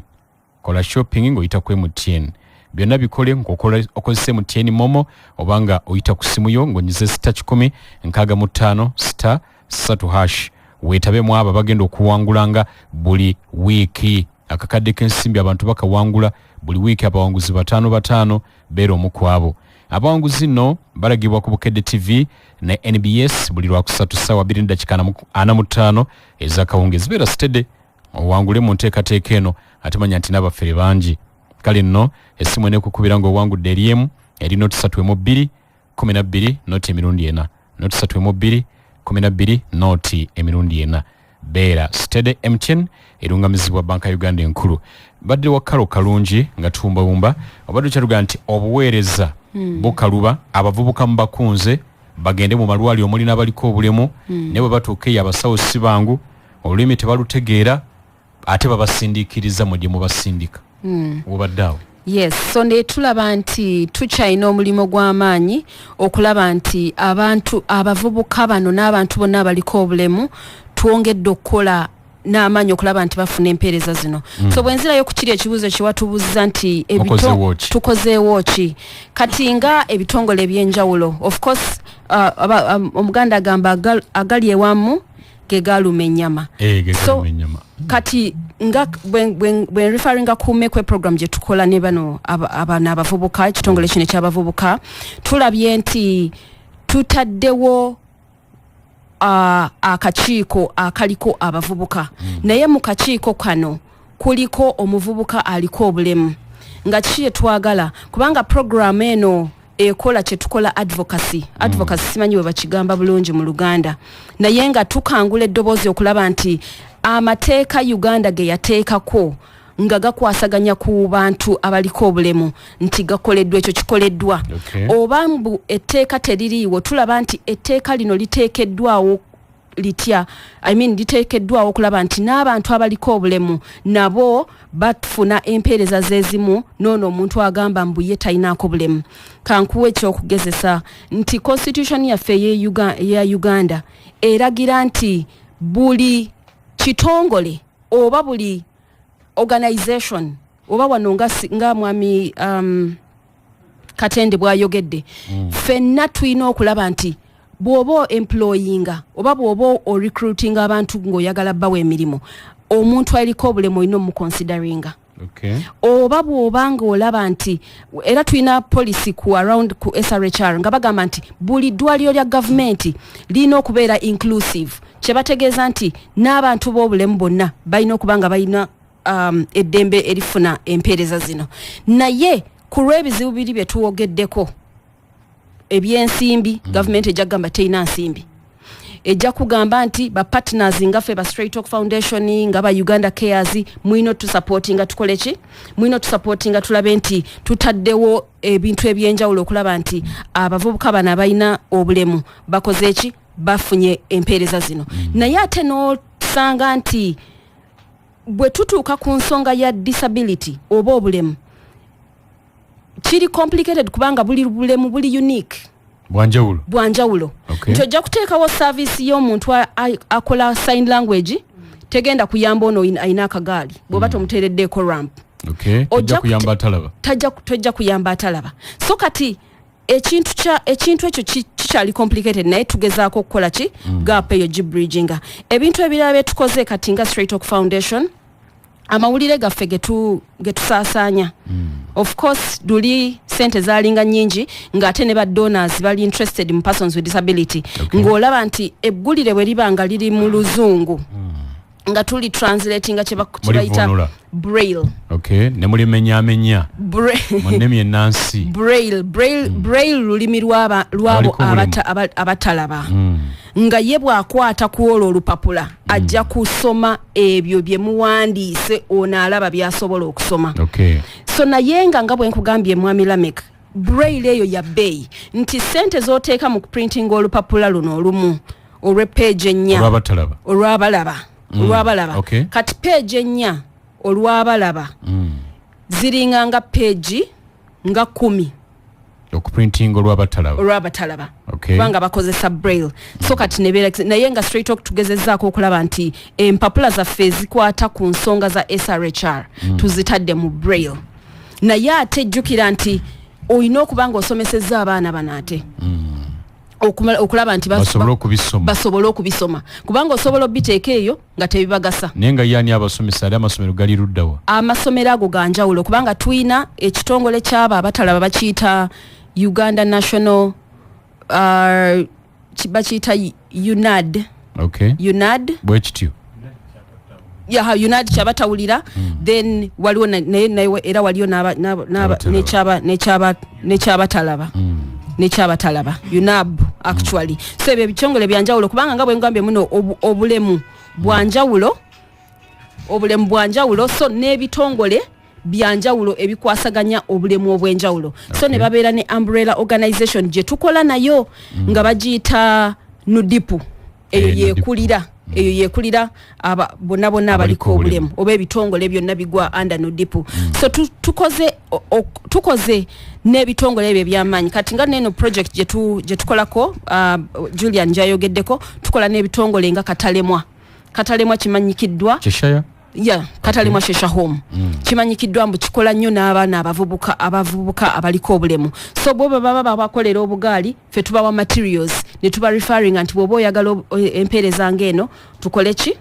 kola shopping ng'oyita ku MTN, byonna bikole ng'okozesa MTN MoMo oba nga oyita ku simu yo ng'onyize *165 *3#. Weetabe mu abo abagenda okuwangulanga buli wiiki akakadde k'ensimbi. Abantu bakawangula buli wiiki, abawanguzi bataano bataano. Beera omu ku abo abawanguzi nno balagibwa ku Bukedde TV ne NBS buli Lwakusatu ssaawa 2:45 ez'akawungeezi. Zibeera steady, owangule mu nteekateeka eno. Ate manya nti n'abafere bangi. Kale nno essimu enekukubira ng'owangudde eri emu, eri 032 12 0 emirundi ena, 032 12 0 emirundi ena. Beera steady. MTN erungamizibwa Banka Uganda enkulu. Badde wa Kalo Kalungi nga tuwumbawumba. Obadde okyatugaa nti obuweereza bukaluba, abavubuka mubakunze bagende mu malwaliro omuli n'abaliko obulemu, naye bwe batuuka eyo abasawo si bangu, olulimi tebalutegeera, ate babasindiikiriza mwe gye mubasindika. Obadde awo. Yes, so ne tulaba nti tukyalina omulimu gw'amaanyi okulaba nti abantu abavubuka bano n'abantu bonna abaliko obulemu twongedde okukola n'amaanyi okulaba nti bafuna empeereza zino. So bwe nzirayo ku kiri ekibuuzo kyewatubuuziza nti Mukozeewo ki? Tukozeewo ki kati nga ebitongole ebyenjawulo? Of course, Omuganda agamba agali ewamu ge galuma ennyama. Ge So, galuma ennyama. Kati nga bwe referringa ku Mekwe program gye tukola ne bano abano abavubuka, ekitongole kino ekyabavubuka, tulabye nti tutaddewo akakiiko akaliko abavubuka, naye mu kakiiko kano kuliko omuvubuka aliko obulemu. Nga kiki kyetwagala? Kubanga program eno ekola kyetukola advocacy. Advocacy simanyi bwe bakigamba bulungi mu Luganda, naye nga tukangula eddoboozi okulaba nti amateeka Uganda ge yateekako nga gakwasaganya ku bantu abaliko obulemu nti gakoleddwa, ekyo kikoleddwa. Oba mbu etteeka teririiwo, tulaba nti etteeka lino liteekeddwawo litya, I mean, liteekeddwawo okulaba nti n'abantu abaliko obulemu nabo bafuna empeereza z'ezimu noono omuntu agamba mbu ye talinaako bulemu. Kankuwa ekyokugezesa nti constitution yaffe eya Uganda eragira nti buli kitongole oba buli organization oba wano nga mwami Katende bw'ayogedde, ffenna tulina okulaba nti bw'oba employinga oba bw'oba orecruitinga abantu ng'oyagala bbawa emirimu, omuntu aliko obulemu olina omuconsideringa. Oba bw'oba ng'olaba nti era tulina policy ku around ku SRHR nga bagamba nti buli ddwaliro lya gavumenti lirina okubeera inclusive, kyebategeeza nti n'abantu b'obulemu bonna balina okuba nga balina eddembe erifuna empeereza zino. Naye ku lw'ebizibu biri bye tuwogeddeko ebyensimbi, gavumenti ejja kugamba terina nsimbi, ejja kugamba nti ba partners nga ffe ba Straight Talk Foundation, nga ba Uganda Cares, mulina otusupportinga. Tukole ki? Mulina otusupportinga tulabe nti tutaddewo ebintu ebyenjawulo okulaba nti abavubuka bano abalina obulemu bakoze eki? Bafunye empeereza zino. Naye ate n'osanga nti Bwe tutuuka ku nsonga ya disability oba obulemu, kiri complicated kubanga buli bulemu buli unique. Bwanjawulo. Bwanjawulo. Nti ojja kuteekawo service y'omuntu akola sign language, tegenda kuyamba ono ayina akagaali bw'oba tomuteereddeeko ramp. Ojja kuyamba atalaba. Tojja kuyamba atalaba. So kati ekintu ekyo kikyali complicated, naye tugezaako okukola ki gap eyo gibridginga. Ebintu ebirala byetukoze kati nga Straight Talk Foundation, amawulire gaffe getusaasaanya, of course luli sente zalinga nyingi, ng'ate ne ba donors bali interested in persons with disability, ng'olaba nti eggulire bwe liba nga liri mu Luzungu, nga tuli translatinga kye bayita Mulivvuunula. braille. Okay, ne mulimenyaamenya mu nnimi ennansi. Braille lulimi lwabo Abaliko obulemu. abatalaba, nga ye bw'akwata ku olwo olupapula ajja kusoma ebyo bye muwandiise, ono alaba by'asobola okusoma. So naye nga bwe nkugambye, mwami Lamek, braille eyo ya bbeeyi, nti sente z'oteeka mu kuprintinga olupapula luno olumu olw'epeegi 4 olwabatalaba. Olwabalaba, olwabalaba. Kati peegi 4 olwabalaba ziringa nga peegi nga 10. Okuprintinga olwabatalaba. Olwabatalaba. Kubanga bakozesa braille. So kati nebeera naye nga Straight Talk tugezezzaako okulaba nti empapula zaffe ezikwata ku nsonga za SRHR tuzitadde mu braille. Naye ate jjukira nti olina okuba nga osomesezza abaana bano ate okulaba nti basobole okubisoma. Basobole okubisoma, kubanga osobola obiteeka eyo nga tebibagasa. Naye nga yaani abasomesa? Ali amasomero gali luddawa? Amasomero ago ganjawulo, kubanga tuyina ekitongole kyabo abatalaba bakiyita Uganda National bakiyita UNAD. UNAD. Bwe kityo. Ya, UNAD kyabatawulira. Then waliwo naye era waliyo Abatalaba. N'ekyabatalaba, n'ekyabatalaba, UNAB actually. So ebyo ebitongole byanjawulo, kubanga nga bwe ngambye muno obulemu bwanjawulo, obulemu bwanjawulo. So n'ebitongole byanjawulo ebikwasaganya obulemu obw'enjawulo. So ne babeera ne umbrella organization gye tukola nayo nga bagiyita NUDIPU eyo. Eh, NUDIPU. Yekulira eyo, yekulira aba bonna bonna abaliko abaliko obulemu oba ebitongole byonna bigwa under NUDIPU. So tukoze n'ebitongole ebyo ebyamaanyi. Kati nga neno project gye tukolako, Julian gyayogeddeko, tukola n'ebitongole nga Katalemwa. Katalemwa kimanyikiddwa Cheshire. Ya, Katalemwa Cheshire Home kimanyikiddwa mbu kikola nnyo n'abaana abavubuka abaliko obulemu. So bwoba baba babakolera obugaali, ffe tubawa materials ne tuba referring nti bw'oba oyagala empeereza ng'eno tukole ki,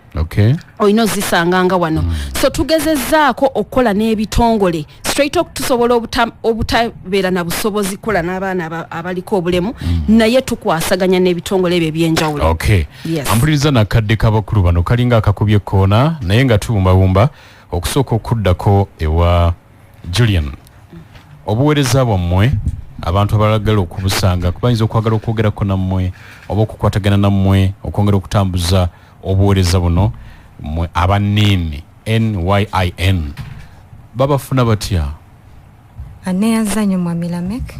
olina ozisanganga wano. So tugezezzaako okukola n'ebitongole. Straight Talk tusobola obutabeera na busobozi kukola n'abaana abaliko obulemu, naye tukwasaganya n'ebitongole ebyo ebyenjawulo. Yes. Ampuliriza, nakadde k'abakulu bano kalinga akakubye koona, naye nga tubumbabumba okusooka okuddako ewa Julian. Obuweereza bwammwe, abantu abalagala okubusanga, bayinza okwagala okwogerako nammwe oba okukwatagana nammwe okwongera okutambuza obuweereza buno, mmwe aba NYIN, NYIN, babafuna batya? Neyanza nnyo, mwami Lamek.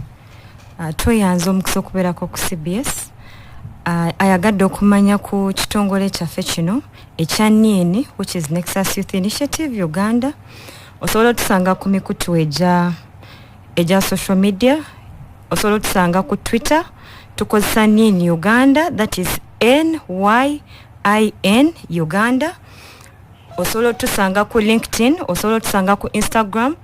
Tweyanza omukisa okubeerako ku CBS. Ayagadde okumanya ku kitongole kyaffe kino ekya NYIN, which is Nexus Youth Initiative Uganda, osobola otusanga ku mikutu egya social media. Osobola otusanga ku Twitter, tukozesa NYIN Uganda, that is NYIN Uganda. Osobola otusanga ku LinkedIn, osobola otusanga ku Instagram.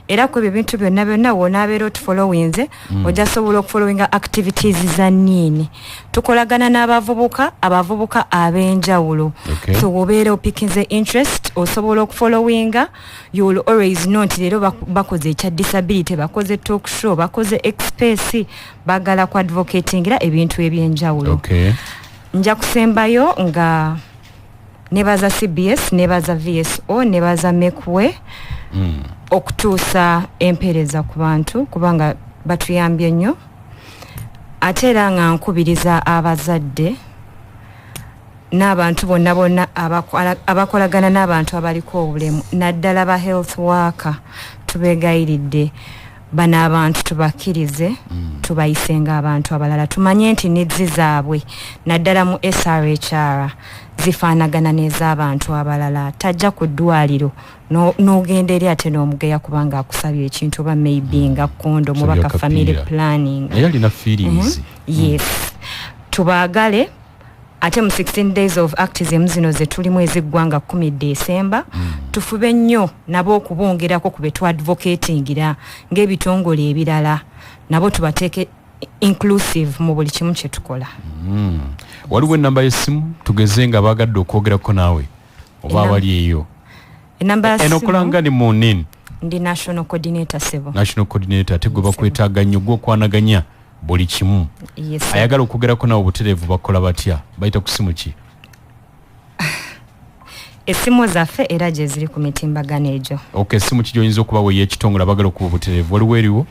Era ku ebyo ebintu byonna byonna wonaabeera otufollowinze, ojja sobola okufollowinga activities za NYIN. Tukolagana n'abavubuka, abavubuka ab'enjawulo. So wobeera opikinze interest, osobola okufollowinga. You will always know nti leero bakoze ekya disability, bakoze talk show, bakoze express, bagala ku advocatingira ebintu ebyenjawulo. Nja kusembayo nga nebaza CBS, nebaza VSO, nebaza Mekwe okutuusa empeereza ku bantu, kubanga batuyambye nnyo. Ate era nga nkubiriza abazadde n'abantu bonna bonna abakolagana n'abantu abaliko obulemu, naddala ba health worker, tubeegayiridde. Bano abantu tubakkirize, tubayise ng'abantu abalala, tumanye nti needs zaabwe naddala mu SRHR zifaanagana n'ez'abantu abalala. Tajja ku ddwaliro n'ogenda eri ate n'omugeya kubanga akusabye ekintu, oba maybe nga condom oba ka family planning. Naye alina feelings. Yes, tubaagale. Ate mu 16 Days of Activism zino ze tulimu eziggwa nga 10 Desemba, tufube nnyo nabo okubongerako ku be tuadvocatingira ng'ebitongole ebirala, nabo tubateeke inclusive mu buli kimu kye tukola. Waliwo enamba y'essimu, tugeze nga baagadde okwogerako naawe oba abali eyo? Enamba ya Eno okola nga ni mu nini? Ndi national coordinator, sebo. National coordinator, ate gwe bakwetaaga nnyo, gwokwanaganya buli kimu. Yes, sir. Ayagala okwogerako nawe obutereevu bakola batya? Bayita ku simu ki? Essimu zaffe era gye ziri ku mitimbagano egyo. Ok, essimu ki gyoyinza okubawa ey'ekitongole abagala okuba obutereevu? Waliwo eriwo?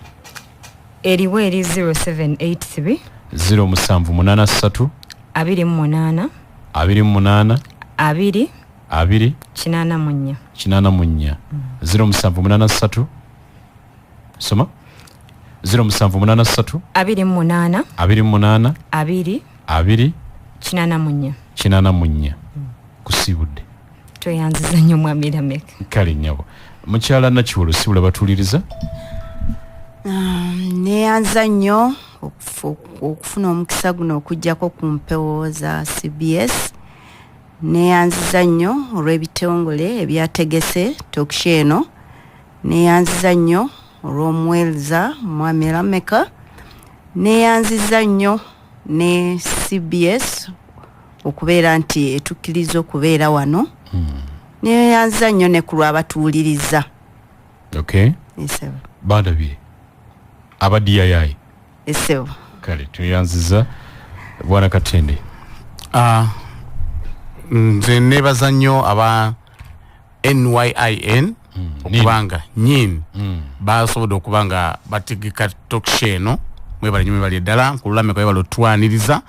Eriwo, eri 0783 0783 28 28 2 2 84. 84. 0783, soma, 0783 28 28 2 2 84. 84. Kusiibudde. Tweyanziza nnyo, mwami Lamek. Kale nnyabo. Mukyala Nakiwolo, sibula batuuliriza. Neyanza nnyo okufuna omukisa guno okugjako ku mpewo za CBS. Neyanziza nnyo olw'ebitongole ebyategese talk show eno. Neyanziza nnyo olw'omuweereza mwami Lameka. Neyanziza nnyo ne CBS okubeera nti etukkiriza okubeera wano. Neyanziza nnyo ne ku lw'abatuwuliriza. Esebo. Bandabye aba DII. Esebo. Kale, tuyanziza. Bwana Katende. Ah, nze nebaza nnyo aba NYIN okubanga nyin basobodde okuba nga bategeka talk show eno. Mwebale nnyo, mwebale ddala. Nkululameka, webale otwaniriza.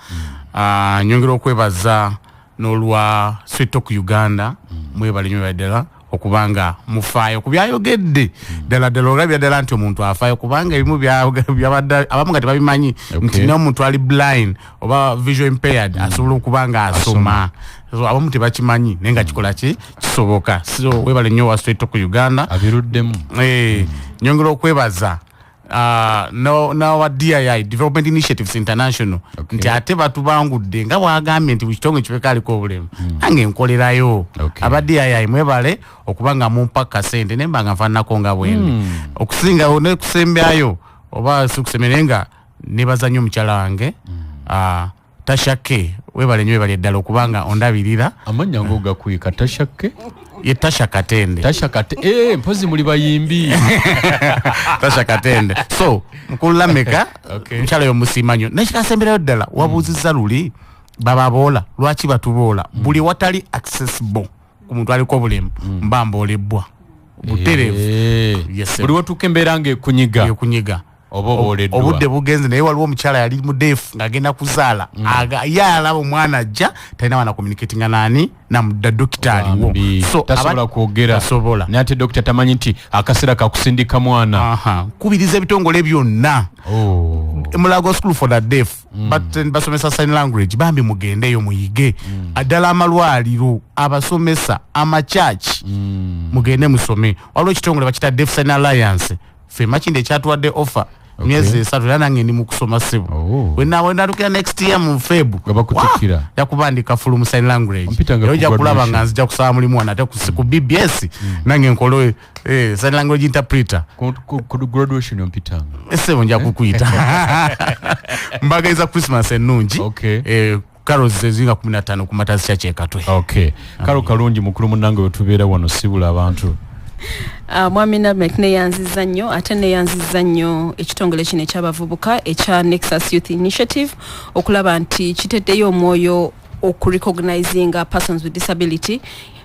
Ah, nyongera okwebaza n'olwa Sweet Talk Uganda. Mwebale nnyo, mwebale ddala okubanga mufaayo ku byayogedde. Ddala ddala olabira ddala nti omuntu afaayo, kubanga ebimu byabadde abamu nga tebabimanyi nti n'omuntu ali blind oba visual impaired asobola okuba nga asoma. So, abamu tebakimanyi, naye nga kikola ki, kisoboka. So webale nnyo wa Straight Talk Uganda. Abiruddemu. Eh, nyongera okwebaza n'awa DII, Development Initiatives International, nti ate batubangudde nga bwagambye nti buli kitongole kibeko aliko obulemu, nange nkolerayo. Aba DII mwebale okuba nga mumpa kasente naye mba nga nfaananako nga bwendi. Okusinga nekusembyayo oba sikusembya, naye nga nebaza nnyo omukyala wange, Tasha K. Webale nnyo, webale ddala okubanga ondabirira. Amannya ngaogakwika, Tasha K. Ye Tasha Katende. Tasha Kate, eh, mpozi muli bayimbi. Tasha Katende. So mukulu Lameka, mukyala oyo musiima nnyo. Naye kikasemberayo ddala, wabuuzizza luli bababoola, lwaki batuboola? Buli watali accessible ku muntu aliko obulemu mba mboolebwa butereevu. Yes, sir. Buli watuuka embeera ng'ekunyiga ekunyiga oba obooleddwa. Obudde bugenze, naye waliwo omukyala yali mu deaf ng'agenda kuzaala. Ye alaba omwana ajja, talina wana communicatinga nani namudda dokita aliwo. Bambi, So, tasobola kwogera. Tasobola. Naye ate dokita tamanyi nti akaseera kakusindika mwana. Aha. Kubiriza ebitongole byonna. Oh. Mulago School for the Deaf, basomesa sign language, bambi mugendeyo muyige. Ddala amalwaliro, abasomesa, amakyaki, mugende musome. Waliwo ekitongole bakita Deaf Sign Alliance, fe Makindi ekyatuwadde offer myezi 3, era nange ndi mu kusoma, ssebo. Oh. Wenatukira next year mu Feb Nga bakutikkira. Jakubandika full mu sign language. Ompitanga Era ku ojja kulaba graduation. nga nzija kusaba mulimu wano ate ku BBS, nange nkole sign language interpreter. Ku graduation ompitanga. Essebo, nja kukuyita. Mbagaliza Christmas ennungi. Carols ezinga 15 ku Matazi Church Ekatwe. Okay, kalo kalungi. Mukulu munnange, wetubeera wano, sibula abantu. Mwami Namek, neyanziza nnyo, ate neyanziza nnyo ekitongole kino ekyabavubuka ekya Nexus Youth Initiative okulaba nti kiteddeyo omwoyo okurecognizinga persons with disability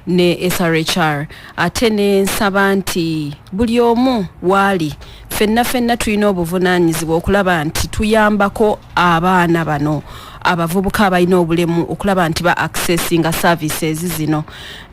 ne SRHR. Ate nensaba nti buli omu waali, ffenna ffenna tulina obuvunaanyizibwa okulaba nti tuyambako abaana bano. abavubuka abalina obulemu okulaba nti ba accessinga services zino,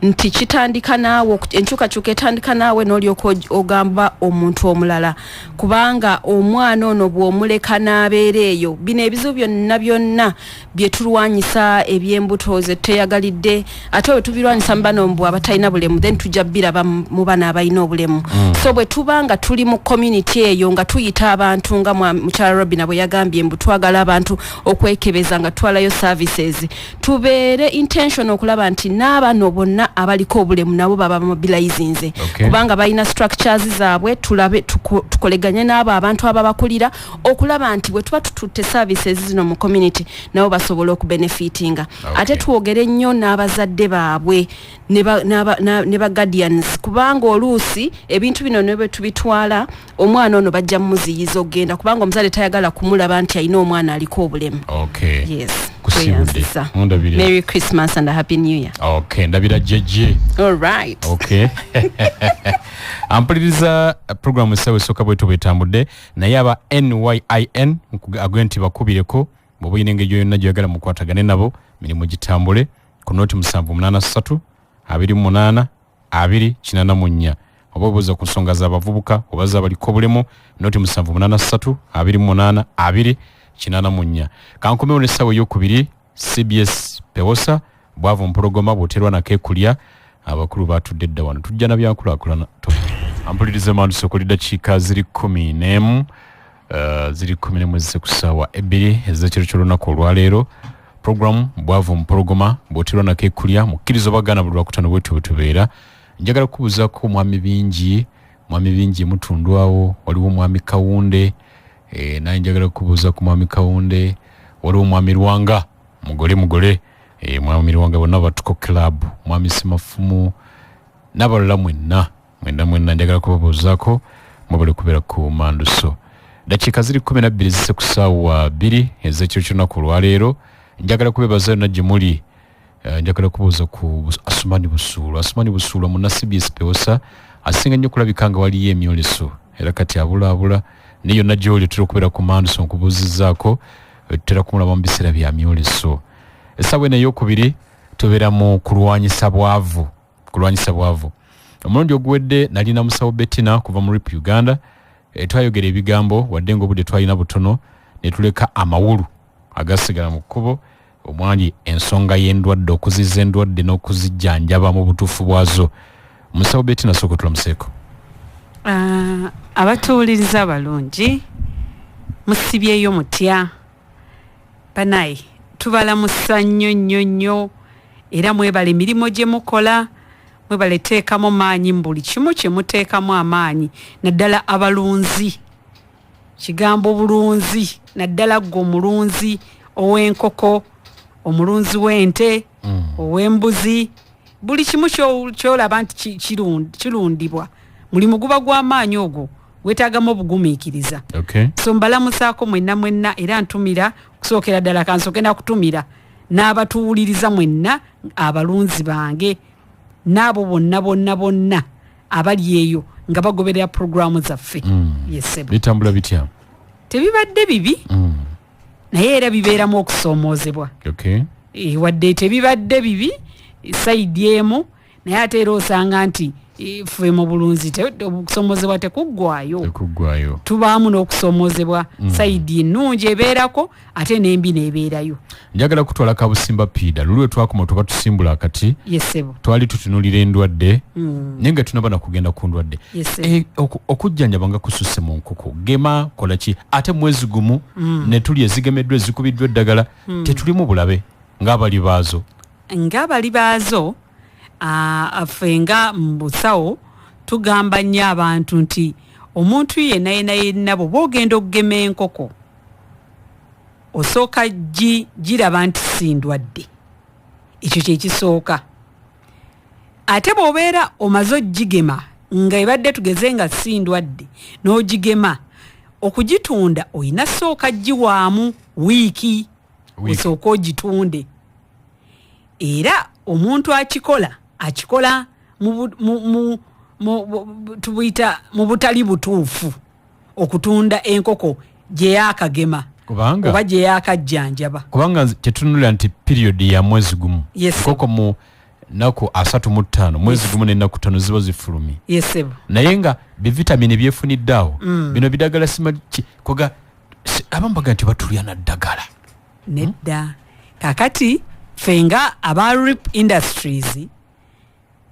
nti kitandika naawe, enkyukakyuka etandika naawe n'olyoka ogamba omuntu omulala, kubanga omwana ono bw'omuleka n'abeera eyo, bino ebizibu byonna byonna bye tulwanyisa, ebyembuto ze tuteyagalidde, ate bwe tubirwanyisa mu bano mbu abatalina bulemu, then tujja biraba mu bano abalina obulemu. So bwe tuba nga tuli mu community eyo nga tuyita abantu, nga mukyala Robina bwe yagambye mbu twagala abantu okwekebeza nga tutwalayo services, tubeere intention okulaba nti n'abano bonna abaliko obulemu nabo baba mobilizinze, kubanga balina structures zaabwe. Tulabe tukoleganye n'abo abantu ababakulira okulaba nti bwe tuba tututte services zino mu community, nabo basobola okubenefitinga. Ate twogere nnyo n'abazadde baabwe ne ba guardians, kubanga oluusi ebintu bino ne bwe tubitwala, omwana ono bajja mumuziyiza okugenda, kubanga omuzadde tayagala kumulaba nti alina omwana aliko obulemu. Yes. Kusibudde. Tweyanzisa. Mundabire. Merry Christmas and a Happy New Year. Okay, ndabira jeje. All right. Okay, ampuliriza programu essaawa esooka bwetu bwetambudde, naye aba NYIN agwe nti bakubireko bw'oba oyina engeri yonna gyoyagala mukwatagane nabo, mirimu gitambule, ku noti 783 28 2 84, oba obuuza ku nsonga z'abavubuka oba z'abaliko obulemu, noti 783 28 2 84. Kankomewo n'essaawa eyokubiri. CBS Pewosa, bwavu mpologoma bw'oterwa nakeekulya. Abakulu batudde dda wano, tujja na byankulaakulana. Ampuliriza manduso kuli dakiika ziri 11, ziri 11 ezise ku ssaawa 2 ez'ekiro ky'olunaku olwaleero. Program Bwavu Mpologoma bw'oterwa nakeekulya, mukkiriza obagana, buli lwakutaano bwetyo bwe tubeera. Njagala kubuuzaako mwami Bingi, mwami Bingi mutundu awo waliwo mwami Kawunde, naye njagala kubuuza ku mwami Kawunde. Waliwo mwami Lwanga, mugole mugole, mwami Lwanga, bonna batuko club, mwami Simafumu n'abalala mwenna mwenna mwenna, njagala kubabuuzaako. Mwebale kubeera ku manduso. Dakiika ziri 12 zise ku ssaawa 2 ez'ekiro ky'olunaku olwaleero. Njagala kubebaza yonna gye muli. Njagala kubuuza ku Asumani Busuulwa. Asumani Busuulwa munna CBS Pewosa, asinga nnyo okulabika nga waliyo emyoleso, era kati abulaabula, naye yonna gy'oli otera okubeera ku manduso, nkubuuzizzaako. Tutera kumulaba mu biseera bya myoleso. Essaawa eno eyokubiri tubeera mu kulwanyisa bwavu. Kulwanyisa bwavu, omulundi oguwedde nalina musawo Bettina kuva mu RIP Uganda. Twayogera ebigambo, wadde nga obudde twalina butono, ne tuleka amawulu agasigala mu kkubo omwali ensonga y'endwadde, okuziza endwadde n'okuzijjanjaba mu butuufu bwazo. Musawo Bettina, sooka tulamuseeko. Abatuwuliriza abalungi, musibyeyo mutya? Banaye tubalamusa nnyo nnyo nnyo, era mwebale emirimu gye mukola, mwebale teekamu maanyi mu buli kimu kye muteekamu amaanyi, naddala abalunzi. Kigambo bulunzi, naddala ggwe omulunzi ow'enkoko, omulunzi w'ente, ow'embuzi, buli kimu kyolaba nti kirundibwa, mulimu guba gw'amaanyi, ogwo wetaagamu obugumiikiriza. So mbalamusaako mwenna mwenna, era ntumira kusookera ddala, kansooke nakutumira n'abatuwuliriza mwenna, abalunzi bange n'abo bonna bonna bonna abali eyo nga bagoberera puroguramu zaffe. Yesebo. Bitambula bitya? Tebibadde bibi, naye era bibeeramu okusoomoozebwa. Wadde tebibadde bibi side emu, naye ate era osanga nti ffe mu bulunzi okusoomoozebwa tekuggwayo. Tekuggwayo. Tubaamu n'okusoomoozebwa. Side ennungi ebeerako, ate n'embi n'ebeerayo. Njagala kutwala Kabusimba Piida. Luli lwe twakoma tuba tusimbula akati, Yesebo. twali tutunulira endwadde, naye nga tunaba nakugenda ku ndwadde. Yesebo. Okujjanjaba nga kususse mu nkoko, gema kola ki? Ate mwezi gumu ne tuli ezigemeddwa, ezikubiddwa eddagala, tetulimu bulabe ng'abali baazo? Ng'abali baazo, ffe nga mu busawo tugamba nnyo abantu nti omuntu yenna yenna yenna bw'oba ogenda okugema enkoko, osooka giraba nti si ndwadde, ekyo kyekisooka. Ate bw'obeera omaze ogigema nga ebadde tugeze nga si ndwadde, n'ogigema okugitunda, oyina sooka giwaamu wiiki. Wiiki. Osooka ogitunde. Era omuntu akikola, akikola mu bu- mu- mu- mu- bu- tubuyita mu butali butuufu, okutunda enkoko gye yakagema. Kubanga oba gye yakajjanjaba. Kubanga kyetunulira nti period ya mwezi gumu. Yes. Nkoko mu nnaku 35, mwezi gumu n'ennaku 5 ziba zifulumye. Yes, sebo. Naye nga bivitamini byefunidde awo, bino bidagala koga abamu baga nti batulya na ddagala. Nedda. Kakati ffe nga aba Rip Industries,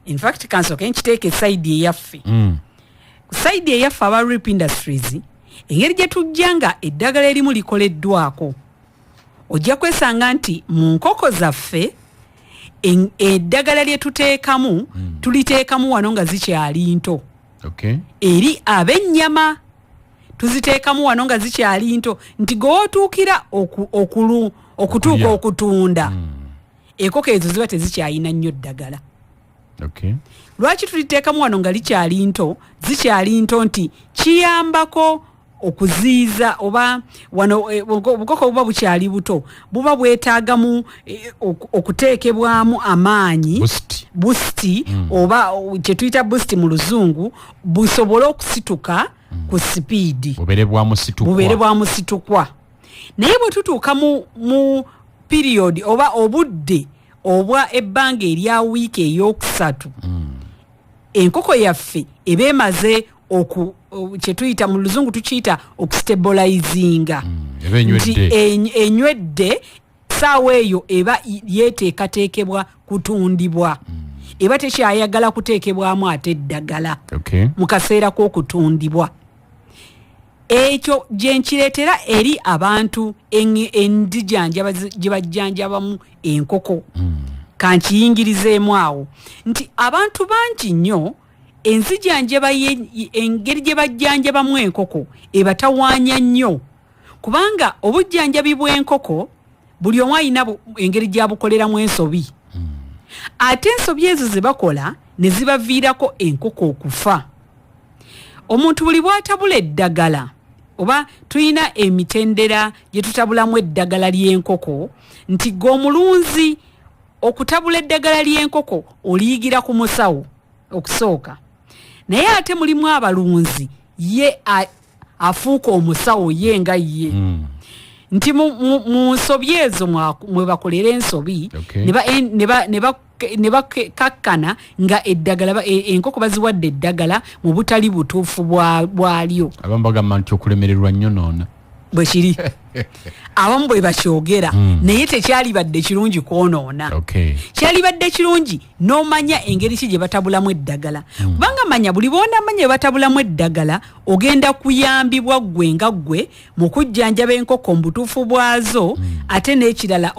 in fact kansooke nkiteeke side eyaffe. Ku side eyaffe aba Rip Industries, engeri gye tujja nga eddagala erimu likoleddwako, ojja kwesanga nti mu nkoko zaffe eddagala lye tuteekamu, tuliteekamu wano nga zikyali nto. Eri ab'ennyama tuziteekamu wano nga zikyali nto, nti gweotuukira okutuuka okutunda, enkoko ezo ziba tezikyalina nnyo ddagala. Lwaki tuliteekamu wano nga likyali nto, zikyali nto? Nti kiyambako okuziiza oba wano obukoko buba bukyali buto, buba bwetaagamu okuteekebwamu amaanyi. Boost. Boost, oba kyetuyita boost mu luzungu, busobole okusituka ku sipiidi. Bubeere bwa musitukwa. Bubeere bwa musitukwa. Naye bwe tutuuka mu period oba obudde obwa ebbanga erya wiiki 3, enkoko yaffe eba emaze kyetuyita mu luzungu tukiyita okustabilizinga. Eba enywedde. Nti enywedde, saawa eyo eba yeteekateekebwa kutundibwa, eba tekyayagala kuteekebwamu ate eddagala mu kaseera k'okutundibwa. Ekyo gye nkireetera eri abantu endijanjaba gye bajjanjabamu enkoko. Kankiyingirizeemu awo nti abantu bangi nnyo enzijanjaba engeri gye bajjanjabamu enkoko ebatawaanya nnyo, kubanga obujjanjabi bw'enkoko buli omu alina engeri gy'abukoleramu ensobi, ate ensobi ezo ze bakola ne zibaviirako enkoko okufa. Omuntu buli bw'atabula eddagala, oba tulina emitendera gye tutabulamu eddagala ly'enkoko, nti gwe omulunzi okutabula eddagala ly'enkoko oliyigira ku musawo okusooka, naye ate mulimu abalunzi ye afuuka omusawo ye nga ye, nti mu nsobi ezo mwe bakolera ensobi, ne bakakkana nga eddagala enkoko baziwadde eddagala mu butali butuufu bwalyo. Abamu bagamba nti okulemererwa nnyo noona. Bwe kiri, abamu bwe bakyogera, naye tekyalibadde kirungi kwonoona. Kyalibadde kirungi n'omanya engeri ki gye batabulamu eddagala, kubanga manya buli bw'onaamanya bwe batabulamu eddagala, ogenda kuyambibwa ggwe nga ggwe mu kujjanjaba enkoko mu butuufu bwazo, ate n'ekirala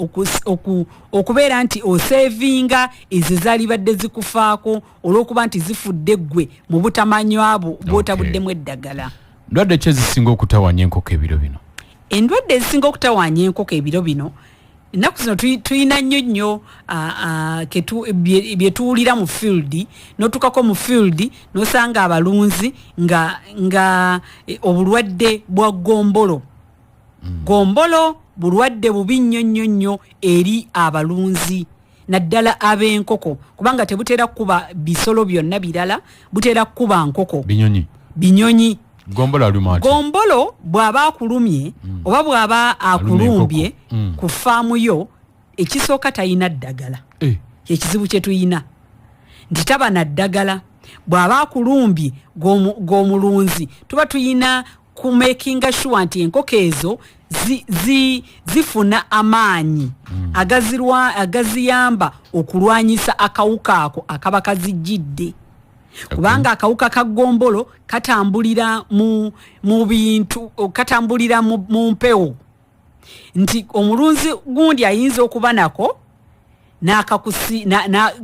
okubeera nti osevinga ezo zaalibadde zikufaako olw'okuba nti zifudde ggwe mu butamanywa bwo bw'otabuddemu eddagala. Ndwadde ki ezisinga okutawaanya enkoko ebiro bino? Endwadde ezisinga okutawaanya enkoko ebiro bino, ennaku zino tuyina nnyo nnyo bye tuwulira mu field, n'otukako mu field n'osanga abalunzi nga obulwadde bwa gombolo. Gombolo bulwadde bubi nnyo nnyo nnyo eri abalunzi, naddala ab'enkoko, kubanga tebutera kuba bisolo byonna birala, butera kuba nkoko. Binyonyi. Binyonyi. Gombolo aluma atya? Gombolo bw'aba akulumye, oba bw'aba Alumye enkoko. akulumbye ku faamu yo, ekisooka talina ddagala. Ekizibu kye tuyina nti taba na ddagala. Bw'aba akulumbye g'omulunzi, tuba tuyina kumakinga sure nti enkoko ezo zifuna amaanyi agaziyamba okulwanyisa akawuka ako akaba kazijjidde. Kubanga akawuka ka gombolo katambulira mu bintu, katambulira mu mpewo, nti omulunzi gundi ayinza okuba nako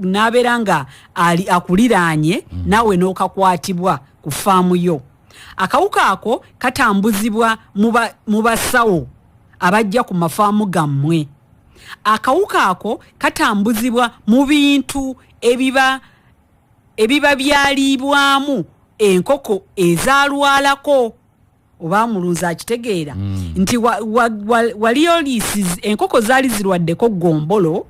n'abeera nga ali akuliraanye, naawe n'okakwatibwa ku faamu yo. Akawuka ako katambuzibwa mu basawo abajja ku mafaamu gammwe. Akawuka ako katambuzibwa mu bintu ebiba byaliibwamu enkoko ezaalwalako, oba mulunzi akitegeera nti waliyo liisiz enkoko zaali zirwaddeko gombolo.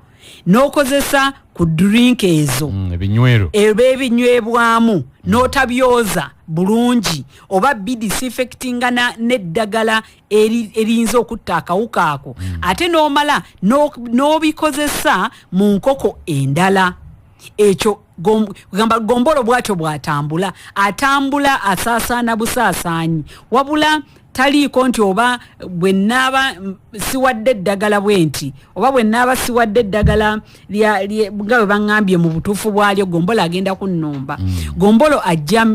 N'okozesa ku drink ezo, Ebinywero. Eba ebinywebwamu, n'otabyoza bulungi oba bidisinfectinga n'eddagala eriyinza okutta akawuka ako, ate n'omala n'obikozesa mu nkoko endala. Ekyo gamba gombolo bwatyo bw'atambula, atambula asaasaana busaasaanyi, wabula taliiko nti oba bwe naaba siwadde eddagala bwe nti, oba bwe naaba siwadde eddagala nga bwe baŋŋambye mu butuufu bwalyo, gombolo agenda kunnumba. Gombolo ajja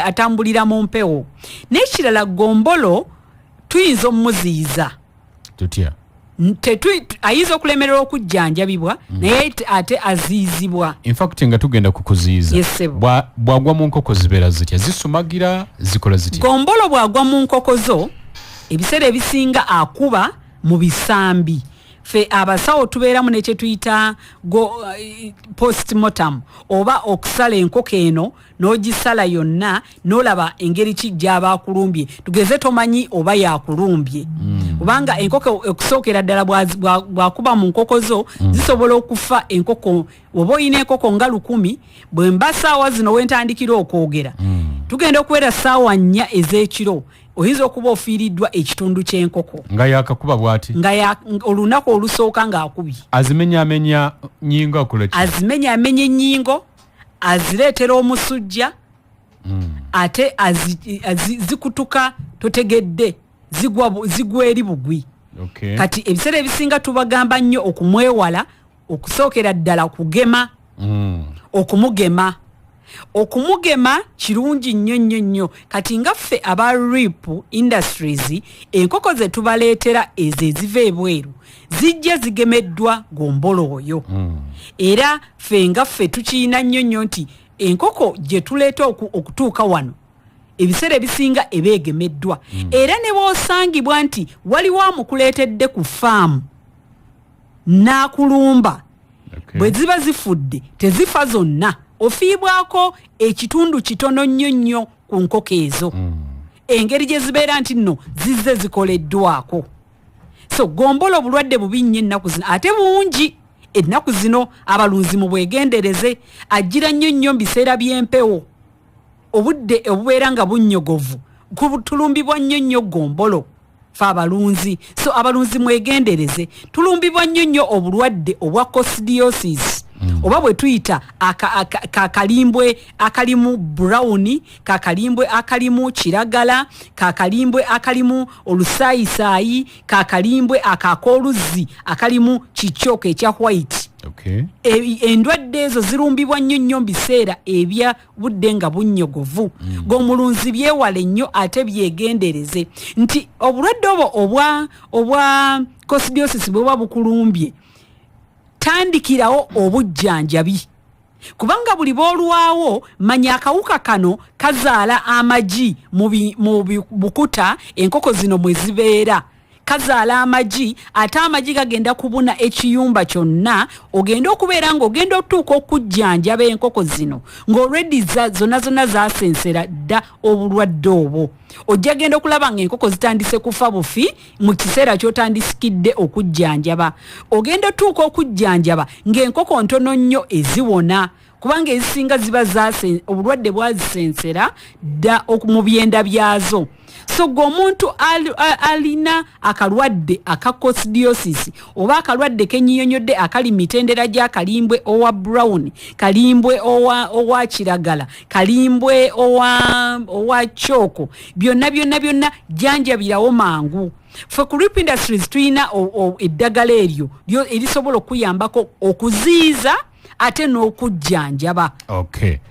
atambulira mu mpewo. N'ekirala, gombolo tuyinza omuziyiza. Tutya? Ayinza okulemererwa okujjanjabibwa, naye ate aziyizibwa. Infact, nga tugenda ku kuziyiza, Yes, ssebo. Bw'agwa mu nkoko zibeera zitya? Zisumagira? Zikola zitya? Gombolo bw'agwa mu nkoko zo, ebiseera ebisinga akuba mu bisambi. Ffe abasawo tubeeramu nekye tuyita postmortem, oba okusala enkoko eno n'ogisala yonna n'olaba engeri ki gy'aba akulumbye. Tugeze tomanyi oba yakulumbye, kubanga enkoko okusookera ddala bw'akuba mu nkoko zo, zisobola okufa. Enkoko, oba oyina enkoko nga 1000, bwe mba saawa zino wentandikira okwogera, tugenda okuwera saawa 4 ez'ekiro, oyinza okuba ofiiriddwa ekitundu ky'enkoko. Nga yakakuba bw'ati? Nga olunaku olusooka ng'akubye. Azimenyamenya nyingo? Akola ki? Azimenyamenya ennyingo, azireetera omusujja, ate zikutuka totegedde, zigwa eri bugwi. Kati ebiseera ebisinga tubagamba nnyo okumwewala, okusookera ddala kugema. Okumugema kirungi nnyo nnyo nnyo. Kati nga ffe aba Rip Industries, enkoko ze tubaleetera ezo eziva ebweru zijja zigemeddwa gombolo oyo. Era ffe nga ffe tukiyina nnyo nnyo nti enkoko gye tuleeta okutuuka wano, ebiseera ebisinga eba egemeddwa. Era ne bw'osangibwa nti waliwo amukuleetedde ku faamu n'akulumba, bwe ziba zifudde, tezifa zonna, ofiibwako ekitundu kitono nnyo nnyo ku nkoko ezo, engeri gye zibeera nti nno zizze zikoleddwako. So gombola obulwadde bubi nnyo ennaku zino, ate bungi ennaku zino. Abalunzi mu bwegendereze, ajjira nnyo nnyo mu biseera by'empewo, obudde obubeera nga bunnyogovu, tulumbibwa nnyo nnyo gombolo fe abalunzi. So abalunzi mwegendereze, tulumbibwa nnyo nnyo obulwadde obwa coccidiosis, oba bwe tuyita kakalimbwe akalimu brown, kakalimbwe akalimu kiragala, kakalimbwe akalimu olusaayisaayi, kakalimbwe akakooluzzi akalimu kikyoko ekya white. Endwadde ezo zirumbibwa nnyo nnyo mu biseera ebya budde nga bunnyogovu. G'omulunzi byewale nnyo, ate byegendereze nti obulwadde obwo obwa coccidiosis bwe buba bukulumbye, tandikirawo obujjanjabi, kubanga buli bw'olwawo, manya akawuka kano kazaala amagi mu bukuta enkoko zino mwe zibeera. Kazaala amagi, ate amagi gagenda kubuna ekiyumba kyonna. Ogenda okubeera ng'ogenda otuuka okujjanjaba enkoko zino ng'already zonna zonna zasensera dda obulwadde obwo. Ojja genda okulaba ng'enkoko zitandise kufa bufi mu kiseera ky'otandisikidde okujjanjaba. Ogenda otuuka okujjanjaba ng'enkoko ntono nnyo eziwona, kubanga ezisinga ziba zase obulwadde bwazisensera dda mu byenda byazo. So gwe omuntu alina akalwadde aka coccidiosis, oba akalwadde kenyinyonyodde akali mitendera gya kalimbwe owa brown, kalimbwe owa kiragala, kalimbwe owa kyoko, byonna byonna byonna, janjabirawo mangu. Ffe ku Rip Industries tulina eddagala eryo erisobola okuyambako okuziyiza ate n'okujjanjaba.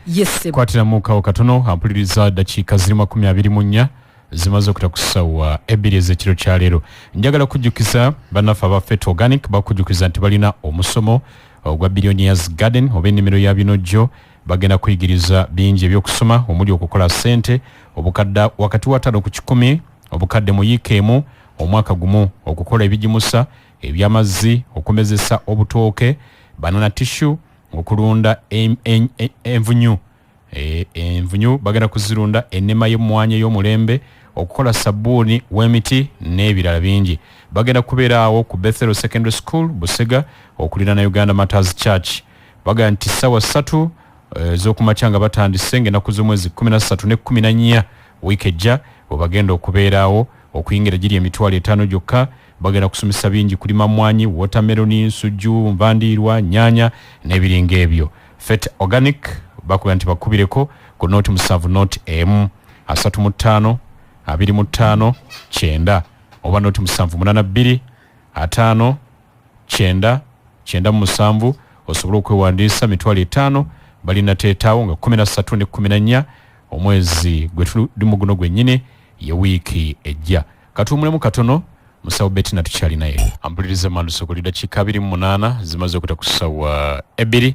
Yes, sir. Kwatiramukawo katono ampuliriza, dakiika ziri 24 zimaze okuta ku ssaawa 2 ez'ekiro kya leero. Njagala kujjukiza bannaffe aba Fet Organic, bakujjukiza nti balina omusomo ogwa Billionaires Garden oba ennimiro ya binojjo. Bagenda kuyigiriza bingi ebyokusoma, omuli okukola ssente obukadde wakati wa 5 ku 100 obukadde mu yiika emu omwaka gumu, okukola ebigimusa ebyamazzi, okumezesa obutooke, banana tissue, okulunda envunyu. Envunyu bagenda kuzirunda, ennema y'emmwanyi ey'omulembe, okukola sabbuuni w'emiti n'ebirala bingi. Bagenda kubeera awo ku Bethel Secondary School Busega, okuliraana Uganda Matters Church. Bagamba nti ssaawa 3 ez'okumakya nga batandise, ng'ennaku z'omwezi 13 ne 14 wiiki ejja bwe bagenda okubeeraawo. Okuyingira giri 50,000 gyokka. Bagenda kusomesa bingi: kulima mmwanyi, watermelon, nsujju, nvandiirwa, nnyanya n'ebiringa ebyo. Fet Organic bakuba nti bakubireko ku 070 0 35 25 90 oba 0 782 50 90 97 osobola okwewandiisa. 50,000. Balina teetaawo nga 13 ne 14 omwezi gwe tulimu guno gwennyini, ye wiiki ejja. Katuwumulemu katono. Musawo Betina tukyali naye ampuliriza manduso. Dakiika 28 zimaze okuta ku ssaawa 2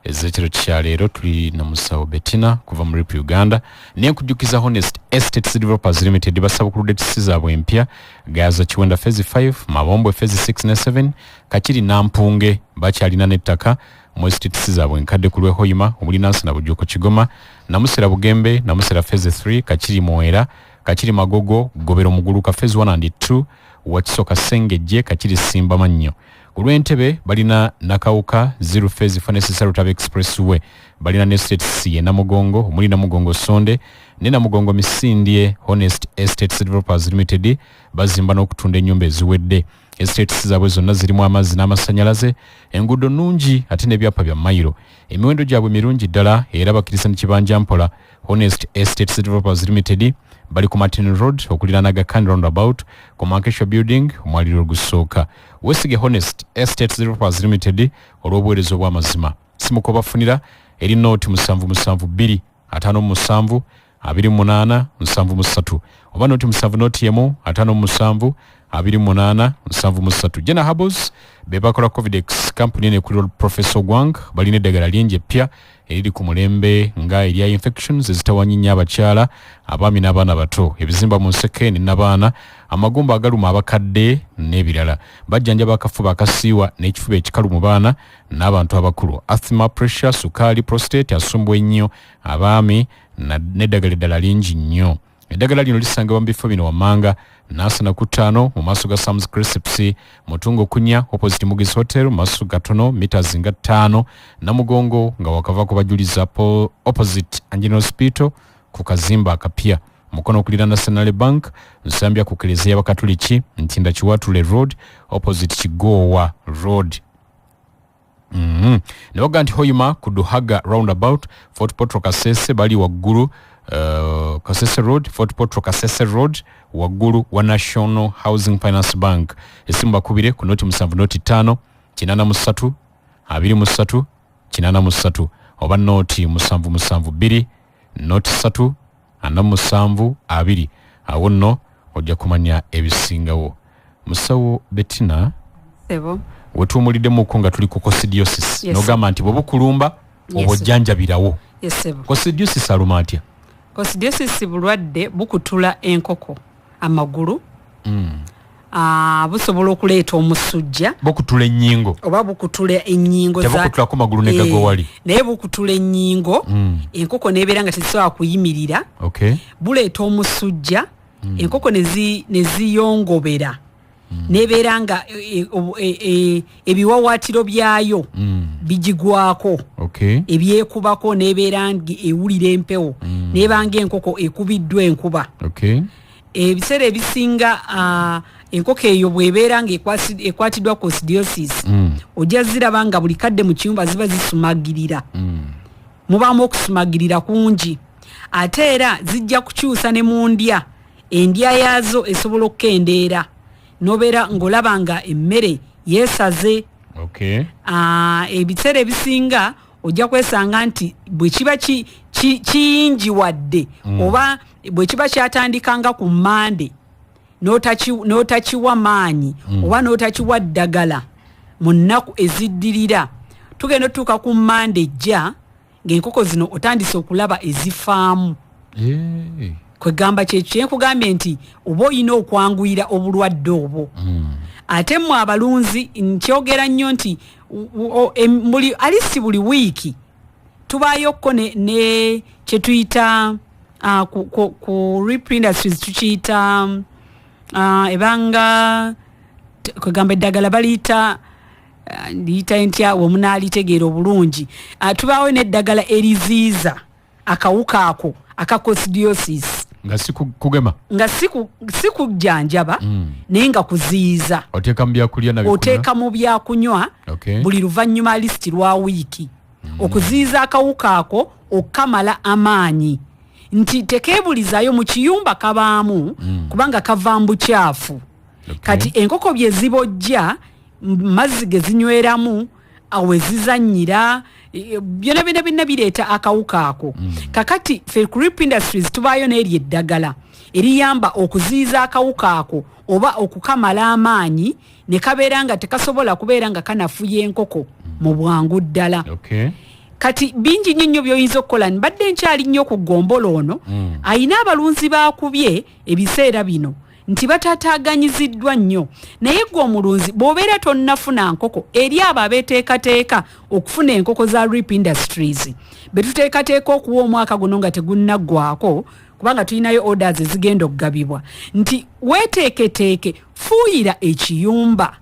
ez'ekiro kyaleero. Tuli na musawo Betina kuva mu RIP Uganda. Naye nkujjukiza Honest Estates Developers Limited basaba ku estates zaabwe empya: Gaza Kiwenda Phase 5, Mabombwe Phase 6 ne 7, Kakiri Nampunge. Bakyalina n'ettaka mu estates zaabwe enkadde ku lw'e Hoima omuli Nansana, Bujuuko, Kigoma, Namusera, Bugembe, Namusera Phase 3, Kakiri Mwera, Kakiri Magogo, Gobero Muguluka Phase 1 and 2, Wakiso Kasengejje, Kakiri Simba Mannyo. Ku lw'Entebe balina Nakawuka 0 Phase 4 ne Sisarutaba Expressway. Balina ne estates ye Namugongo omuli Namugongo Sonde ne Namugongo Misindye. Honest Estates Developers Limited bazimba n'okutunda ennyumba eziwedde. Estates zaabwe zonna zirimu amazzi n'amasannyalaze, enguudo nnungi ate n'ebyapa bya mayiro. Emiwendo gyabwe mirungi ddala era bakkiriza ne kibanja mpola. Honest Estates Developers Limited bali ku Martin Road okuliraana Aga Khan Roundabout ku Mankesha Building, omwaliro ogusooka. Weesige Honest Estates Developers Limited olw'obuweereza obw'amazima. Simuko bafunira eri 077 2 57 28 73 oba 0 7 0 1 57 28 73. Jena Herbals be bakola Covidex, kampuni eno ekulirwa Professor Gwang. Balina eddagala lingi eppya eriri ku mulembe nga erya infections ezitawanya nnyo abakyala, abaami n'abaana bato, ebizimba mu nseke ne nabaana, amagumba agaluma abakadde n'ebirala. Bajjanjaba akafuba akasiiwa n'ekifuba ekikalu mu baana n'abantu abakulu, asthma, pressure, sukaali, prostate asumbwa ennyo abaami n'eddagala eddala lingi nnyo. Eddagala lino lisangibwa mu bifo bino wammanga: Nansana ku ttaano mu maaso ga Sams Crisps, Mutungo Kunya opposite Mugis Hotel, mu maaso gatono meters nga 5, Namugongo nga wakava ku bajuliza opposite Angina Hospital ku kazimba akapya, mukono okulira National Bank, Nsambya ku Kereziya y'Abakatuliki, Ntinda Kiwatule Road opposite Kigoowa Road. Ne baga nti Hoima ku Duhaga Roundabout, Fort Portal Kasese bali waggulu, Kasese Road, Fort Portal Kasese Road, waggulu wa National Housing Finance Bank. Esimu bakubire ku 0 7 0 5 83 23 83 oba 0 7 7 2 0 3 47 2. Awo nno ojja kumanya ebisingawo. Musawo Betina, Sebo. wetuwumuliddemuko nga tuli ku coccidiosis. Yes. Nogamba nti bwe bukulumba oba ojjanjabirawo. Yes, sebo. Coccidiosis aluma atya? Coccidiosis bulwadde bukutula enkoko amagulu. Busobola okuleeta omusujja. Bukutula ennyingo? Oba bukutula ennyingo. Tebukutulako magulu ne gagwa wali? Naye bukutula ennyingo, enkoko nebeera nga tezisobola kuyimirira. Buleeta omusujja, enkoko ne ziyongobera, nebeera nga ebiwawaatiro byayo bigigwako, ebyekubako, nebeera nga ewulira empewo, nebanga enkoko ekubiddwa enkuba. Ebiseera ebisinga enkoko eyo bw'ebeera nga ekwatiddwa coccidiosis, ojja ziraba nga buli kadde mu kiyumba ziba zisumagirira. Mubaamu okusumagirira kungi, ate era zijja kukyusa ne mu ndya. Endya yaazo esobola okukendeera, nobeera ng'olaba nga emmere yeesaze. Ebiseera ebisinga ojja kwesanga nti bwe kiba kiyingiwadde oba bwe kiba kyatandikanga ku Mande n'otakiwa maanyi oba n'otakiwa ddagala mu nnaku eziddirira, tugenda otuuka ku Mande ejja ng'enkoko zino otandise okulaba ezifaamu. Kwegamba kyenkugambye nti oba olina okwanguyira obulwadde obwo. Ate mmwe abalunzi, nkyogera nnyo nti buli alisi buli wiiki. Tubaayokko ne kyetuyita ku Rip Industries, tukiyita ebanga kwegamba eddagala baliyita, liyita ntya wemunaalitegeera obulungi? Tubaawo n'eddagala eriziiza akawuka ako aka coccidiosis. Nga si kugema? Nga si kujjanjaba, naye nga kuziyiza. Oteeka mu byakulya na bikunywa? Oteeka mu byakunywa buli luvannyuma lisiti lwa wiiki, okuziyiza akawuka ako, okamala amaanyi nti tekeebulizayo mu kiyumba kabaamu, kubanga kava mu bukyafu. Kati enkoko bye zibojja, mazzi ge zinyweramu, awe zizannyira, byonna byonna byonna bireeta akawuka ako. Kakati ffe ku Rip Industries tubaayo n'eryo eddagala eriyamba okuziyiza akawuka ako oba okukamala amaanyi, ne kabeera nga tekasobola kubeera nga kanafuya enkoko mu bwangu ddala. Kati bingi nnyo nnyo by'oyinza okukola. Mbadde nkyali nnyo ku ggombolo ono. Ayina abalunzi baakubye ebiseera bino nti batataganyiziddwa nnyo, naye gwe omulunzi bw'obeera tonnafuna nkoko, eri abo abeeteekateeka okufuna enkoko za Rip Industries be tuteekateeka okuwa omwaka guno nga tegunnaggwako, kubanga tulinayo orders ezigenda okugabibwa, nti weeteeketeeke, fuuyira ekiyumba,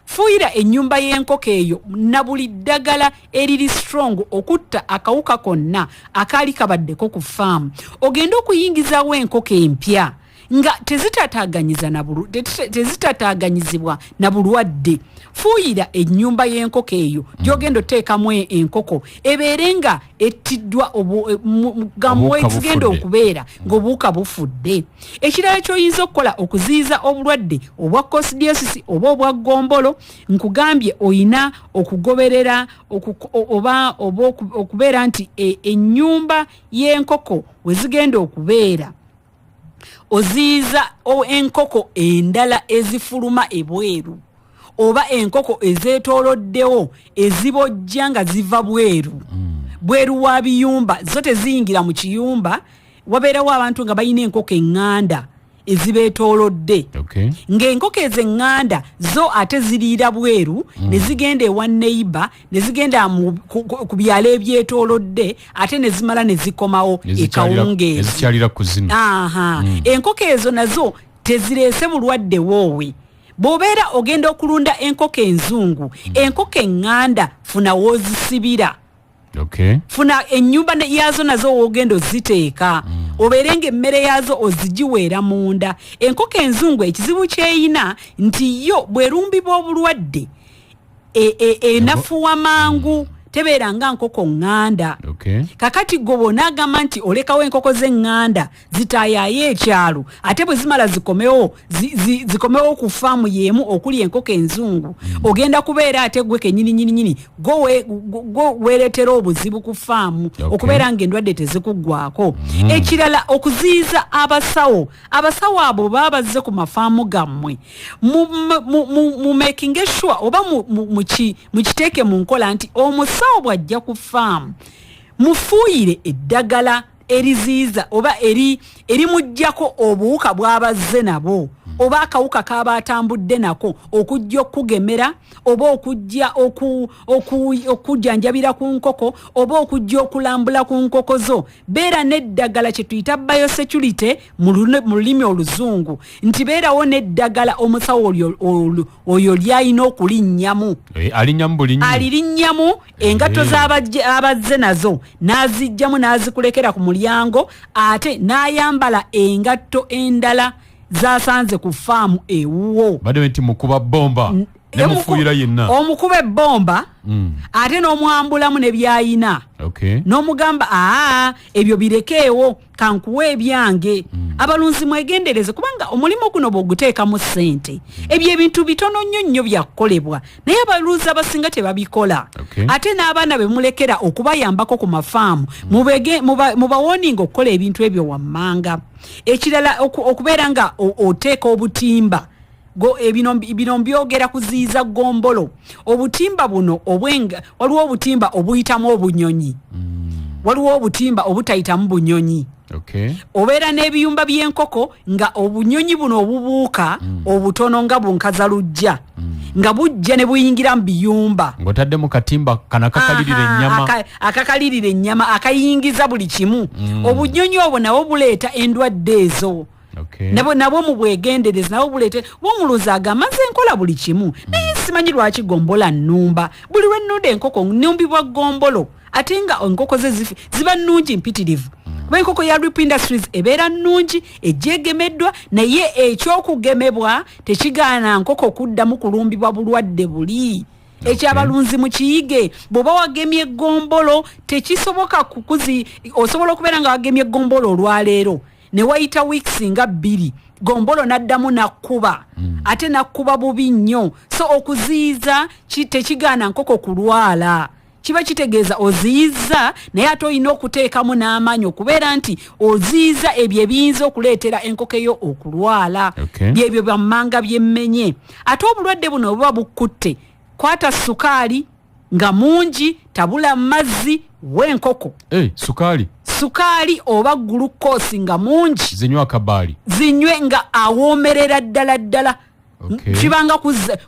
fuuyira ennyumba y'enkoko eyo na buli ddagala eriri strong okutta akawuka konna akaali kabaddeko ku faamu. Ogende okuyingizawo enkoko empya nga tezitataaganyizibwa na bulwadde. Fuuyira ennyumba y'enkoko eyo gy'ogenda oteekamu enkoko, ebeere nga ettiddwa Obuwuka zigenda bufudde. okubeera ng'obuwuka bufudde. Ekirala ky'oyinza okukola okuziyiza obulwadde obwa coccidiosis oba obwa ggombolo, nkugambye oyina okugoberera oba okubeera nti ennyumba y'enkoko we zigenda okubeera, oziyiza enkoko endala ezifuluma ebweru oba enkoko ezeetooloddewo ezibojja nga ziva bweru, bweru wa biyumba, zo teziyingira mu kiyumba. Wabeerawo abantu nga balina enkoko eŋŋanda ezibeetoolodde, ng'enkoko ezo eŋŋanda zo ate ziriira bweru, ne zigenda ewa neighbour, ne zigenda ku byalo ebyetoolodde, ate ne zimala ne zikomawo ekawungeezi. Ezikyalira ku zino. Aha. Enkoko ezo nazo tezireese bulwadde woowe. Bw'obeera ogenda okulunda enkoko enzungu, enkoko eŋŋanda funa w'ozisibira. Funa ennyumba yaazo nazo woogenda oziteeka, obeere nga emmere yaazo ozigiweera munda. Enkoko enzungu ekizibu kyeyina nti yo bwerumbibwa obulwadde enafuwa mangu, tebeera nga nkoko ŋŋanda. Kakati gwe bw'onaagamba nti olekawo enkoko z'eŋŋanda zitayaayo ekyalo, ate bwe zimala zikomewo, zikomewo ku faamu y'emu okuli enkoko enzungu, ogenda kubeera ate gwe kennyini nyini nyini go weereetera obuzibu ku faamu, okubeera ng'endwadde tezikuggwako. Ekirala, okuziyiza abasawo. Abasawo abo baba bazze ku mafaamu gammwe, mu making sure oba mukiteeke mu nkola nti omusawo bw'ajja ku faamu, mufuuyire eddagala eriziyiza oba erimuggyako obuwuka bw'abazze nabo oba akawuka k'aba atambudde nako okujja okugemera oba okujja okujjanjabira ku nkoko oba okujja okulambula ku nkoko zo. Beera n'eddagala kye tuyita biosecurity mu lulimi oluzungu, nti beerawo n'eddagala omusawo oyo lyalina okulinnyamu. Alinnyamu bulinnyi. Alirinnyamu, engatto z'abazze nazo n'azijjamu n'azikulekera ku mulyango, ate n'ayambala engatto endala z'asanze ku faamu ewuwo. Badde nti mukuba bomba nemufuuyira yenna. Omukuba ebbomba, ate n'omwambulamu ne byayina, n'omugamba, "Aa, ebyo birekeewo, kankuwa ebyange." Abalunzi mwegendereze, kubanga omulimu guno bw'oguteekamu ssente, ebyo ebintu bitono nnyo nnyo byakukolebwa, naye abalunzi abasinga tebabikola. Ate n'abaana be mulekera okubayambako ku mafaamu, mubawooninga okukola ebintu ebyo wammanga. Ekirala, okubeera nga oteeka obutimba. Bino mbyogera kuziyiza gombolo. Obutimba buno obwenga, waliwo obutimba obuyitamu obunyonyi, waliwo obutimba obutayitamu bunyonyi. Obeera n'ebiyumba by'enkoko nga obunyonyi buno obubuuka obutono nga bunkazalujja. Nga bujja ne buyingira mu biyumba. Ng'otaddemu katimba kano akakalirira ennyama. Akakalirira ennyama, akayingiza buli kimu. Obunyonyi obwo nabwo buleeta endwadde ezo. Nabwo mu bwegendereza, nabwo buleete. Omulunzi agamba, nze nkola buli kimu, naye simanyi lwaki gombola nnumba. Buli lwe nnunda enkoko nnumbibwa gombolo, ate nga enkoko ze ziba nnungi mpitirivu, kuba enkoko ya Rip Industries ebeera nnungi, ejjeegemeddwa. Naye ekyokugemebwa tekigaana nkoko kuddamu kulumbibwa bulwadde buli. Ekyabalunzi mukiyige, bw'oba wagemye eggombolo tekisoboka kukuzi. Osobola okubeera nga wagemye eggombolo olwaleero, ne wayita weeks nga 2, gombolo n'addamu nakkuba, ate nakkuba bubi nnyo. So okuziyiza tekigaana nkoko kulwala, kiba kitegeeza oziyiza, naye ate olina okuteekamu n'amaanyi okubeera nti oziyiza ebyo ebiyinza okuleetera enkoko eyo okulwala. Byebyo byammanga byemmenye. Ate obulwadde buno buba bukkutte, kwata sukaali nga mungi, tabula mazzi w'enkoko. Hey, sukaali? Sukaali oba gulukosi nga mungi. Zinywe akabaali. Zinywe nga awoomerera ddala ddala. Kibanga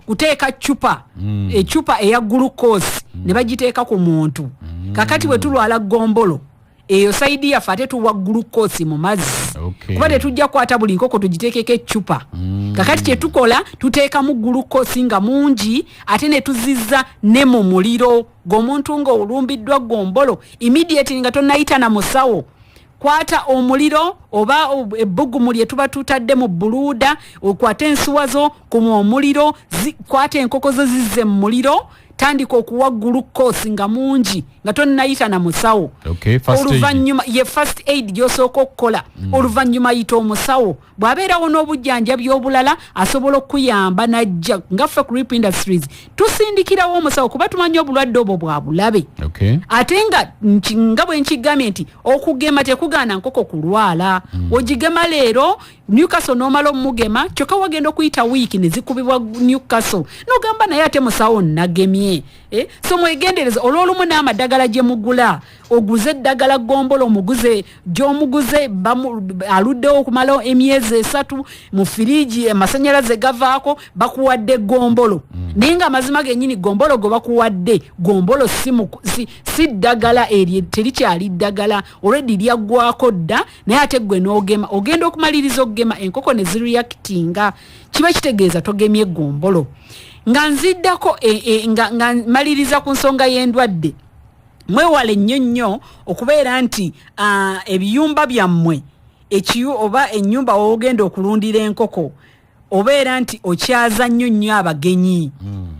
kuteeka cupa, ecupa eya gulukosi ne bagiteeka ku muntu. Kakati bwe tulwala gombolo eyo side yaffe, ate tuwa gulukosi mu mazzi, kuba tetujja kukwata buli nkoko tugiteekeko eccupa. Kakati kyetukola, tuteekamu gulukosi nga mungi, ate ne tuzizza ne mu muliro. G'omuntu ng'olumbiddwa gombolo, immediately nga tonnayita na musawo, kwata omuliro oba ebbugumu lye tuba tutadde mu brooder, okwate ensuwa zo, kuma omuliro, kwata enkoko zo zizze mu muliro, tandika okuwa gulukosi nga mungi nga tonnayita na musawo. Okay, first aid. Oluvannyuma ye first aid gy'osooka okukola. Oluvannyuma yita omusawo, bw'abeerawo n'obujjanjabi obulala asobola okuyamba najja. Nga ffe ku Rip Industries tusindikirawo omusawo, kuba tumanyi obulwadde obwo bwa bulabe. Ate nga nga bwe nkigambye nti okugema tekugaana nkoko kulwala. Ogigema leero Newcastle n'omala omugema, kyokka wagenda okuyita wiiki ne zikubibwa Newcastle, n'ogamba naye ate musawo nagemye. So mwegendereza olw'olumu n'amadagala gye mugula. Oguze eddagala gombolo, omuguze gy'omuguze aluddewo okumala emyezi 3 mu firiigi, amasanyalaze gavaako, bakuwadde gombolo. Naye nga amazima gennyini, gombolo gwe bakuwadde gombolo si ddagala eryo, terikyali ddagala, already lyaggwako dda. Naye ate gwe n'ogema, ogenda okumaliriza okugema enkoko ne zireactinga, kiba kitegeeza togemye gombolo. Nga nziddako nga maliriza ku nsonga y'endwadde, mwewale nnyo nnyo okubeera nti ebiyumba byammwe ekiyu oba ennyumba w'ogenda okulundira enkoko, obeera nti okyaza nnyo nnyo abagenyi.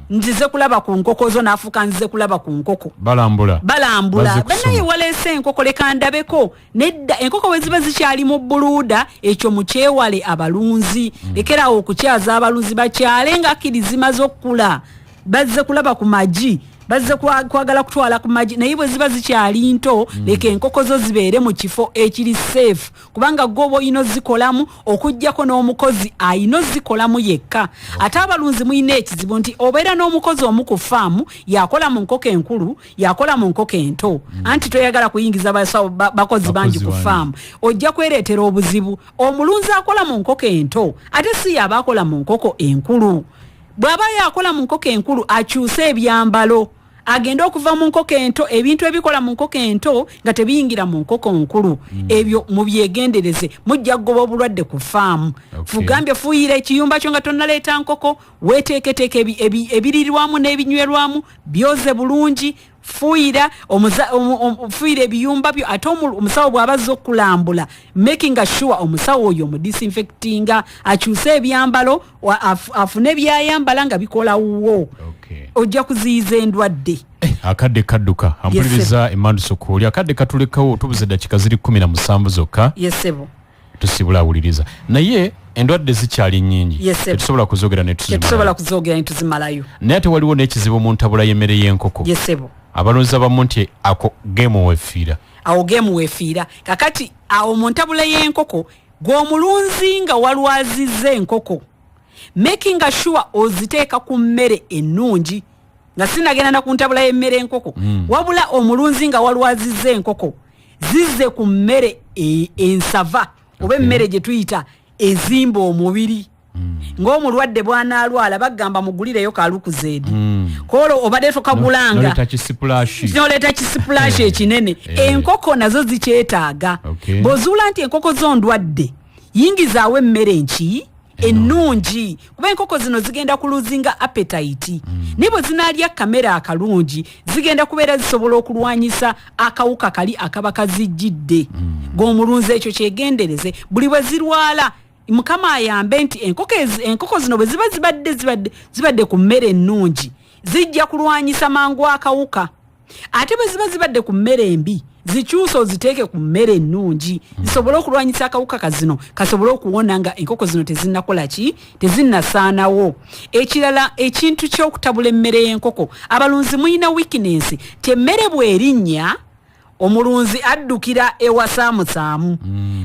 Nzize kulaba ku nkoko zo, n'afuuka nzize kulaba ku nkoko. Balambula. Balambula. Bazze kusoma. Banaye waleese enkoko, leka ndabeko. Nedda, enkoko bwe ziba zikyali mu brooder, ekyo mukyewale abalunzi. Lekerawo okukyaza abalunzi, bakyale nga akkiri zimaze okukula. Bazze kulaba ku magi, bazze kwagala kutwala ku magi, naye bwe ziba zikyali nto, leka enkoko zo zibeere mu kifo ekiri safe, kubanga gwe oba olina ozikolamu, okuggyako n'omukozi ayina ozikolamu yekka. Ate abalunzi mulina ekizibu nti obeera n'omukozi omu ku faamu, yakola mu nkoko enkulu, yakola mu nkoko ento. Anti toyagala kuyingiza bakozi bangi ku Bakozi bangi. faamu, ojja kwereetera obuzibu. Omulunzi akola mu nkoko ento ate si yaba akola mu nkoko enkulu. Bw'aba yakola mu nkoko enkulu, akyuse ebyambalo, agende okuva mu nkoko ento, ebintu ebikola mu nkoko ento nga tebiyingira mu nkoko nkulu. Ebyo mubyegendereze, mujja kugoba obulwadde ku faamu. Fugambye fuuyira ekiyumba kyo nga tonnaleeta nkoko, weeteeketeeke ebirirwamu n'ebinywerwamu byoze bulungi, fuuyira fuuyira ebiyumba byo. Ate omusawo bw'aba azze okulambula, making sure omusawo oyo omudisinfectinga, akyuse ebyambalo, afune byayambala nga bikola wuwo. Ojja kuziyiza endwadde. Akadde kadduka. Ampuliriza Emmanduso Kooli, akadde katulekawo, tubuze eddakika ziri 17 zokka. Yesebo. Tusibula awuliriza, naye endwadde zikyali nnyingi. Yes, sir. Tetusobola kuzoogera ne Tetusobola tuzimalayo. Kuzoogera ne tuzimalayo. Naye ate waliwo n'ekizibu mu ntabula y'emmere y'enkoko. Yesebo. Abalunzi abamu nti ako geemu wefiira. Awo geemu wefiira. Kakati awo mu ntabula y'enkoko, gw'omulunzi nga walwazizza enkoko, making sure oziteeka ku mmere ennungi. Nga sinagenda na ku ntabula y'emmere enkoko, wabula omulunzi nga walwazizza enkoko, zizze ku mmere ensava oba emmere gye tuyita ezimba omubiri. Ng'omulwadde bw'anaalwala bagamba mugulireyo kalukuzeedi. Koolo obadde tokagulanga, Noleeta kisipulashi. Noleeta kisipulashi ekinene. Enkoko nazo zikyetaaga. Bw'ozuula nti enkoko zo ndwadde, yingizaawo emmere nki ennungi, kuba enkoko zino zigenda kuluzinga appetite. Naye bwe zinaalya kamere akalungi, zigenda kubeera zisobola okulwanyisa akawuka kali akaba kazijjidde. G'omulunzi ekyo kyegendereze buli bwe zirwala. Mukama ayambe nti enkoko zino bwe ziba zibadde ku mmere ennungi, zijja kulwanyisa mangu akawuka. Ate bwe ziba zibadde ku mmere embi, zikyuse oziteeke ku mmere ennungi, zisobole okulwanyisa akawuka kazino, kasobole okuwona nga enkoko zino tezinnakola ki, tezinnasaanawo. Ekirala, ekintu ky'okutabula emmere y'enkoko, abalunzi muyina weakness ti emmere bw'erinnya, omulunzi addukira ewasaamusaamu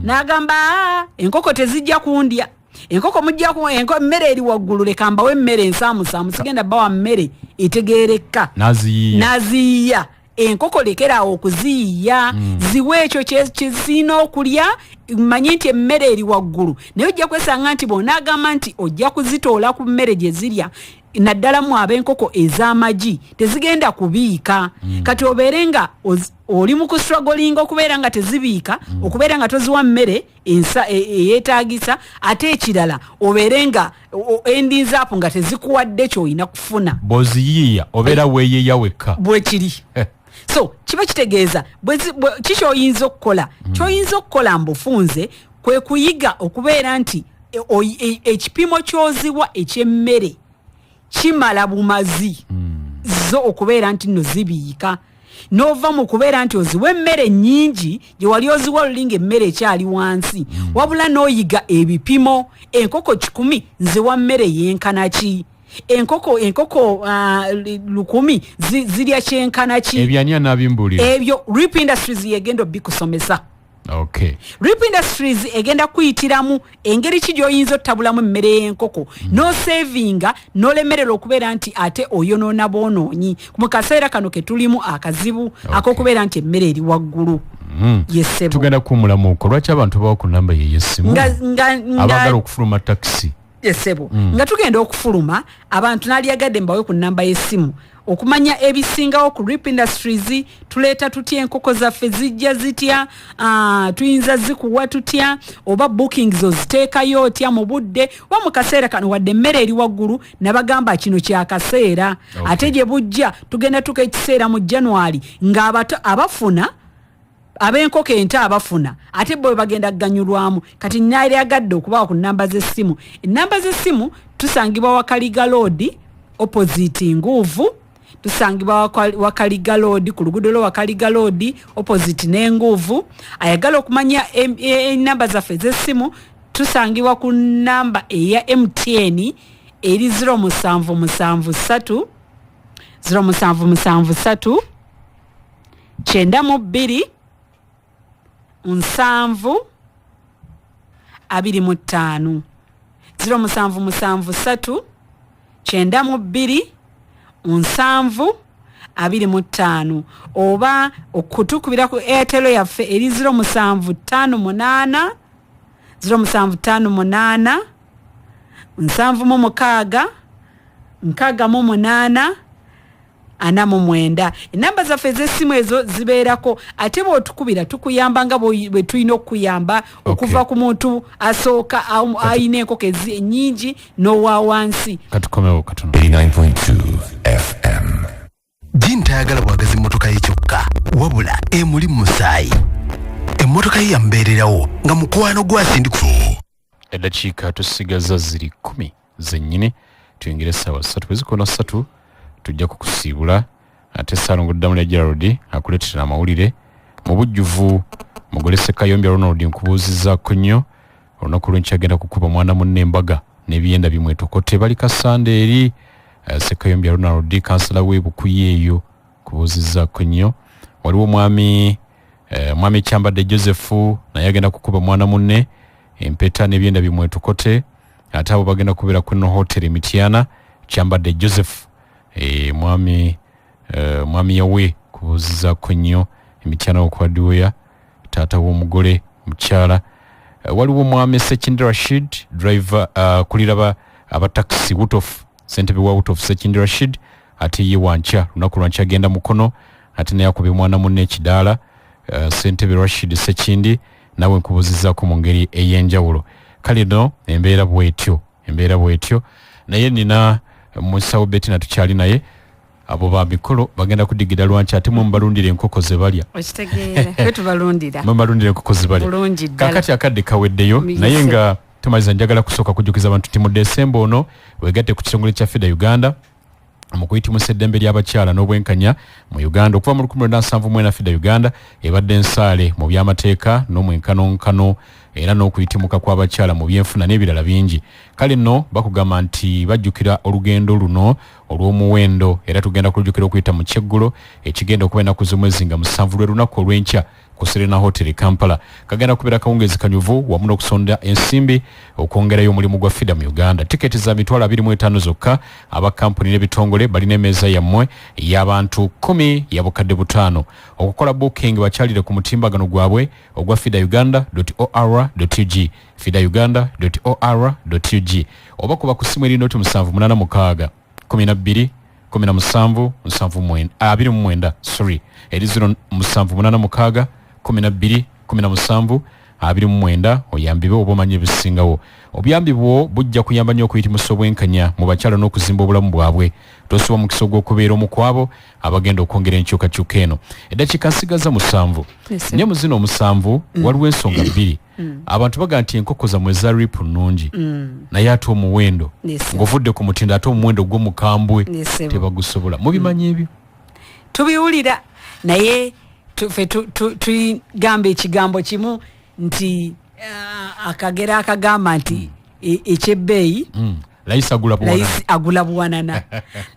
n'agamba, "Aa, enkoko tezijja kundya, enkoko mujja ku emmere eri waggulu, leka mbawe emmere ensaamusaamu, sigenda bawa mmere etegeerekka." Naziyiya. Naziyiya enkoko. Lekeraawo okuziyiya, ziwe ekyo kyezirina okulya. Manye nti emmere eri waggulu, naye ojja kwesanga nti bw'onaagamba nti ojja kuzitoola ku mmere gye zirya, naddala mu ab'enkoko ez'amagi, tezigenda kubiika. Kati obeere nga oli mu kustrugglinga okubeera nga tezibiika, okubeera nga toziwa mmere eyeetaagisa. Ate ekirala, obeere nga endinzaapu nga tezikuwadde ky'olina kufuna. Bw'oziyiiya obeera weeyiiya wekka. Bwekiri. So kiba kitegeeza kikyoyinza okukola, kyoyinza okukola mbufunze kwe kuyiga okubeera nti ekipimo ky'oziwa eky'emmere kimala bumazi zo okubeera nti nno zibiika, n'ova mu kubeera nti oziwa emmere nnyingi gye wali oziwa luli nga emmere ekyali wansi, wabula n'oyiga ebipimo. Enkoko 100 nziwa mmere yenkana ki? Enkoko 1000 zirya kyenkana ki? Ebyani anabimbuulira? Ebyo Rip Industries yegenda obikusomesa. Rip Industries egenda kuyitiramu engeri ki gy'oyinza otutabulamu emmere y'enkoko, n'osevinga, n'olemerera okubeera nti ate oyonoona bwonoonyi mu kaseera kano ke tulimu akazibu ak'okubeera nti emmere eri waggulu. Yesebo. Tugenda kuwumulamuko. Lwaki abantu bawa ku namba ye yessimu abaagala okufuluma takisi? Esebo, nga tugenda okufuluma, abantu nalyagadde mbawe ku namba y'essimu okumanya ebisingawo ku Rip Industries. Tuleeta tutya enkoko zaffe? Zijja zitya? Tuyinza zikuwa tutya? Oba bookings oziteekayo otya mu budde oba mu kaseera kano? Wadde emmere eri waggulu, nabagamba kino kyakaseera. Ate gye bujja tugenda tuka ekiseera mu January ng'abato abafuna, ab'enkoko ento abafuna, ate bo bagenda kuganyulwamu. Kati nalyagadde okubawa ku namba z'essimu. Enamba z'essimu, tusangibwa Wakaliga Road, opposite Nguuvu. Tusangibwa Wakaliga Road, ku luguudo lwa Wakaliga Road, opposite n'Enguuvu. Ayagala okumanya enamba zaffe ez'essimu, tusangibwa ku namba eya MTN eri 0773, 0773 92 70 25, 0773 92 70 25, oba okutukubira ku Airtel yaffe eri 0758, 0758 76 68 49. Enamba zaffe ez'essimu ezo zibeerako, ate bw'otukubira tukuyamba nga bwe tulina okukuyamba, okuva ku muntu asooka ayina enkoko ennyingi n'owa wansi. Katukomewo katono. 89.2 FM. Jin tayagala bwagazi mmotoka ye kyokka, wabula emuli mu musaayi. Emmotoka ye yamubeererawo nga mukwano gwasindika. Eddakiika tusigaza ziri 10 zennyini tuyingire essaawa 3. Bwe zikoona 3 tujja kukusiibula, ate Ssaalongo Ddamulya Gerald akuleetera amawulire mu bujjuvu. Mugole Sekayombya Ronald, nkubuuzizzaako nnyo. Olunaku lw'enkya agenda kukuba mwana munne embaga n'ebyenda bimwetokote, bali Kasanda eri. Sekayombya Ronald, kansala w'e Bukuye eyo, kubuuzizzaako nnyo. Waliwo mwami Kyambadde Joseph, naye agenda kukuba mwana munne empeta n'ebyenda bimwetokote, ate abo bagenda kubeera ku no Hotel Mityana. Kyambadde Joseph, mwami yawe, kubuuzizaako nnyo. Emityana okwaddiweya taata w'omugole mukyala. Waliwo mwami Sekindi Rashid, driver, kuliraba abatakisi Wutof, ssentebe wa Wutof Sekindi Rashid, ate ye wankya, lunaku lwankya agenda Mukono, ate naye akubye mwana munne ekidaala. Ssentebe Rashid Sekindi, nawe nkubuuzizaako mu ngeri ey'enjawulo. Kale no embeera bwetyo, embeera bwetyo. Naye nina musawo Betina tukyali naye, abo ba mikolo bagenda kudigira lwanki, ate mwe mubalundira enkoko ze balya. Okitegeera, ffe tubalundira. Mwe mubalundira enkoko ze balya. Bulungi ddala. Kakati akadde kaweddeyo, naye nga tumaliza, njagala kusooka kujjukiza abantu nti mu Desemba ono wegatte ku kitongole kya FIDA Uganda mu kuyitimusa eddembe ly'abakyala n'obwenkanya mu Uganda. Okuva mu 1974, FIDA Uganda ebadde nsaale mu by'amateeka n'omwenkanonkano era n'okuyitimuka kw'abakyala mu byenfuna n'ebirala bingi. Kale nno bakugamba nti bajjukira olugendo luno olw'omuwendo, era tugenda kulujjukira okuyita mu kyeggulo ekigenda okuba ennaku z'omwezi nga 7, lwe lunaku olw'enkya, ku Serena Hotel e Kampala. Kagenda kubeera kawungeezi kanyuvu wamu n'okusonda ensimbi okwongerayo omulimu gwa FIDA mu Uganda. Tiketi za 25,000 zokka. Aba kampuni n'ebitongole balina emmeeza yammwe y'abantu 10 ya 5,000. Okukola booking, bakyalire ku mutimbagano gwabwe ogwa fidauganda.or.ug, fidauganda.or.ug, oba kuba ku ssimu eri noti 786 12 17 79, 29, sorry, eri 0786 12 17 29, oyambibe oba omanye ebisingawo. Obuyambi bwo bujja kuyamba nnyo okuyitimusa obwenkanya mu bakyala n'okuzimba obulamu bwabwe. Tosuba mukisa ogw'okubeera omu ku abo abagenda okwongera enkyukakyuka eno. Eddakiika nsigaza 7. Naye mu zino 7 waliwo ensonga bbiri. Abantu baga nti enkoko zammwe eza Rip nnungi, naye ate omuwendo, ng'ovudde ku mutindo, ate omuwendo gw'omukambwe, tebagusobola. Mubimanyi ebyo? Tubiwulira, naye ffe tugamba ekigambo kimu nti akagero akagamba nti ekyebbeeyi Layisi agula buwanana. Layisi agula buwanana,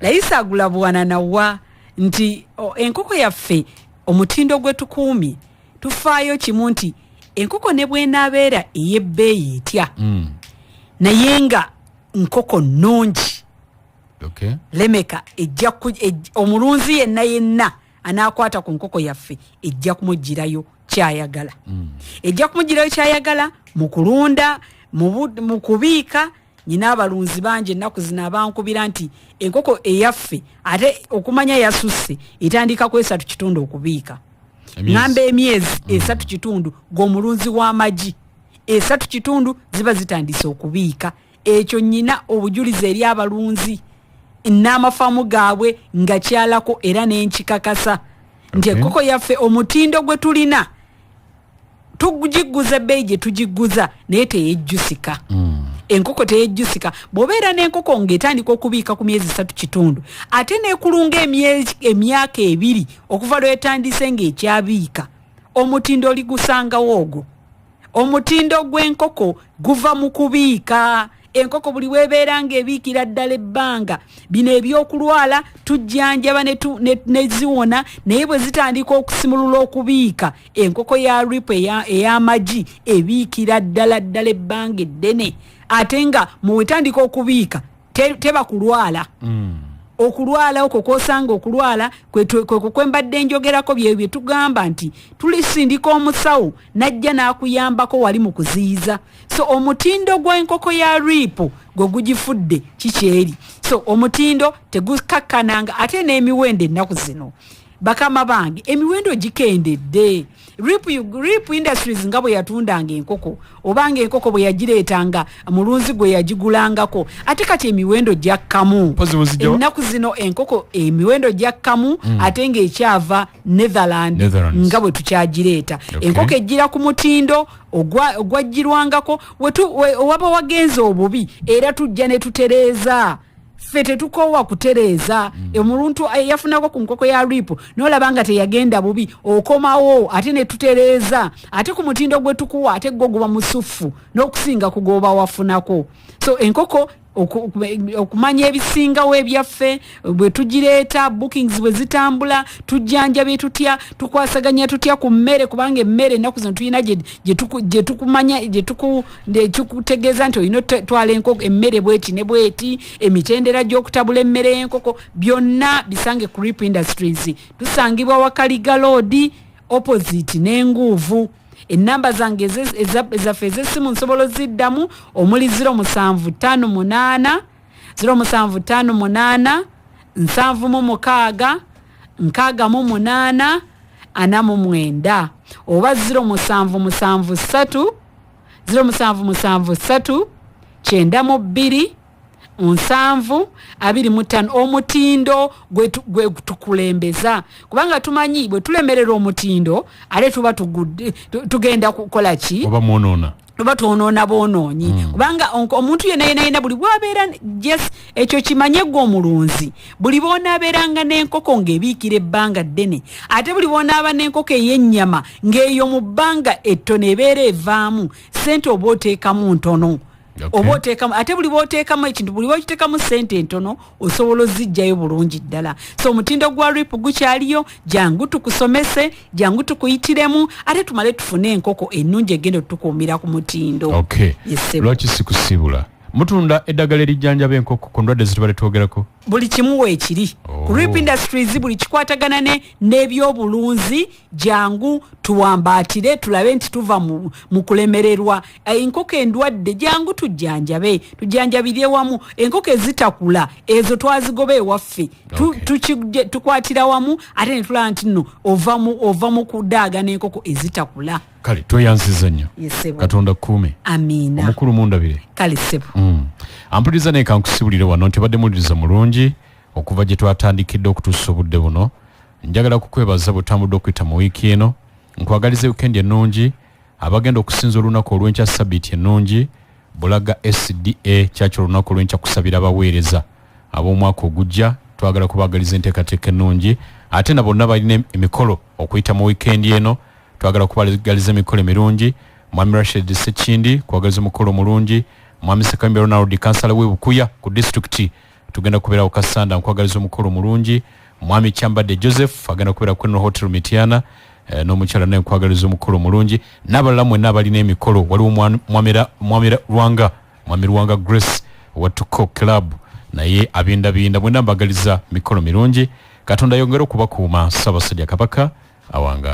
layisi agula buwanana. Wa nti enkoko yaffe omutindo gwe tukuumye, tufaayo kimu nti enkoko ne bwenaabeera ey'ebbeeyi etya, naye nga nkoko nnungi, lemeka ejja omulunzi yenna yenna anaakwata ku nkoko yaffe ejja kumugirayo kyayagala, ejja kumugirayo kyayagala mu kulunda, mu kubiika. Nyina abalunzi bangi ennaku zino abankubira nti enkoko eyaffe ate okumanya yasusse, etandika ku 3.5 okubiika. Ŋŋamba emyezi 3.5, g'omulunzi w'amagi, 3.5 ziba zitandise okubiika. Ekyo nyina obujulizi eri abalunzi n'amafaamu gaabwe nga kyalako, era n'enkikakasa nti enkoko yaffe omutindo gwe tulina, tugigguza ebbeeyi gye tugigguza, naye teyejjusika. Enkoko teyejjusika. Bw'obeera n'enkoko ng'etandika okubiika ku myezi 3.5, ate neekulunga emyaka 2 okuva lwetandise ng'ekyabiika, omutindo oligusangawo ogwo. Omutindo gw'enkoko guva mu kubiika. Enkoko buli weebeera ng'ebiikira ddala ebbanga, bino ebyokulwala tujjanjaba ne ziwona, naye bwe zitandika okusimulula okubiika, enkoko ya Rip ey'amagi ebiikira ddala ddala ebbanga eddene, ate nga muwetandika okubiika teba kulwala. Okulwala okwo kwosanga, okulwala kwekwo kwembadde njogerako, bye bye tugamba nti tulisindika omusawo najja n'akuyambako wali mu kuziyiza. So omutindo gw'enkoko ya Rip gwe gugifudde kikyeri. So omutindo tegukakkananga, ate n'emiwendo ennaku zino, bakama bange, emiwendo gikendedde. Rip Industries nga bwe yatundanga enkoko, obanga enkoko bwe yagireetanga mulunzi gwe yagigulangako, ate kati emiwendo gyakkamu. Mpozi muzijjawa? Ennaku zino enkoko emiwendo gyakkamu, ate ng'ekyava Netherland, Netherlands. nga bwe tukyagireeta. Enkoko ejjira ku mutindo ogwagirwangako. Waba wagenze obubi, era tujja ne tutereeza. Ffe tetukoowa kutereeza. Omuntu yafunako ku nkoko ya Rip nolaba nga teyagenda bubi, okomawo ate ne tutereeza, ate ku mutindo gwe tukuwa ate gwo guba musufu n'okusinga kugoba wafunako. So enkoko okumanya ebisingawo ebyaffe bwe tugireeta, bookings bwe zitambula, tujjanjabye tutya, tukwasaganya tutya ku mmere, kubanga emmere ennaku zino tulina gye tukumanya, gye tukutegeeza nti olina otwala enkoko emmere bweti ne bweti, emitendera gy'okutabula emmere y'enkoko, byonna bisange ku Rip Industries. Tusangibwa Wakaliga Road, opposite n'enguuvu. Ennamba zange ezaffe ez'essimu nsobola oziddamu, omuli 0758, 0758 76 68 49, oba 0773, 0773 92 7 25. Omutindo gwe tukulembeza, kubanga tumanyi bwe tulemerera omutindo ate tuba tugenda kukola ki? Oba mwonoona. Tuba twonoona bwonoonyi. Kubanga omuntu yenna yenna yenna buli bwabeera, yes, ekyo kimanye gwe omulunzi, buli bwonaabeeranga n'enkoko ng'ebiikira ebbanga ddene, ate buli bwonaaba n'enkoko ey'ennyama ng'eyo mu bbanga ettono ebeera evaamu ssente, oba oteekamu ntono. Oba oteekamu, ate buli bwoteekamu ekintu, buli bwokiteekamu ssente entono, osobola ozijjayo bulungi ddala. So omutindo gwa RIP gukyaliyo. Jangu tukusomese, jangu tukuyitiremu, ate tumale tufune enkoko ennungi egenda otukuumira ku mutindo. Yes, ssebo. Lwaki sikusiibula? Mutunda eddagala erijjanjaba enkoko ku ndwadde zitubadde twogerako? Buli kimu weekiri ku RIP Industries, buli kikwatagana n'ebyobulunzi. Jangu tuwambaatire, tulabe nti tuva mu kulemererwa. Enkoko endwadde, jangu tujjanjabe, tujjanjabire wamu. Enkoko ezitakula ezo twazigoba ewaffe. Tukwatira wamu ate ne tulaba nti nno ova mu kudaaga n'enkoko ezitakula. Kale tweyanziza nnyo. Yes, ssebo. Katonda kkuume. Amiina. Omukulu mundabire. Kale ssebo. Ampuliriza, naye kankusibulire wano nti obadde muwuliriza mulungi okuva gye twatandikidde okutuusa obudde buno. Njagala kukwebaza bwetambudde okuyita mu wiiki eno. Nkwagaliza wikendi ennungi. Abagenda okusinza olunaku olw'enkya, sabiiti ennungi. Bulaga SDA kyakyo olunaku olw'enkya kusabira abaweereza ab'omwaka ogujja. Twagala kubagaliza enteekateeka ennungi. Ate na bonna balina emikolo okuyita mu wiikendi eno, twagala kubagaliza emikolo emirungi. Mwami Rashid Sekindi, kwagaliza omukolo omulungi. Mwami Sekambi Ronald, kansala w'e Bukuya ku disitulikiti, tugenda kubeerawo Kasanda, nkwagaliza omukolo omulungi. Mwami Kyambadde Joseph agenda kubeera ku Eno Hotel Mityana, n'omukyala naye nkwagaliza omukolo omulungi, n'abalala mwenna abalina emikolo. Waliwo mwami Lwanga, mwami Lwanga Grace wa Tuko Club, naye abindabinda. Mwenna mbagaliza mikolo mirungi. Katonda yongere okubakuuma. Ssaabasajja Kabaka awangaale.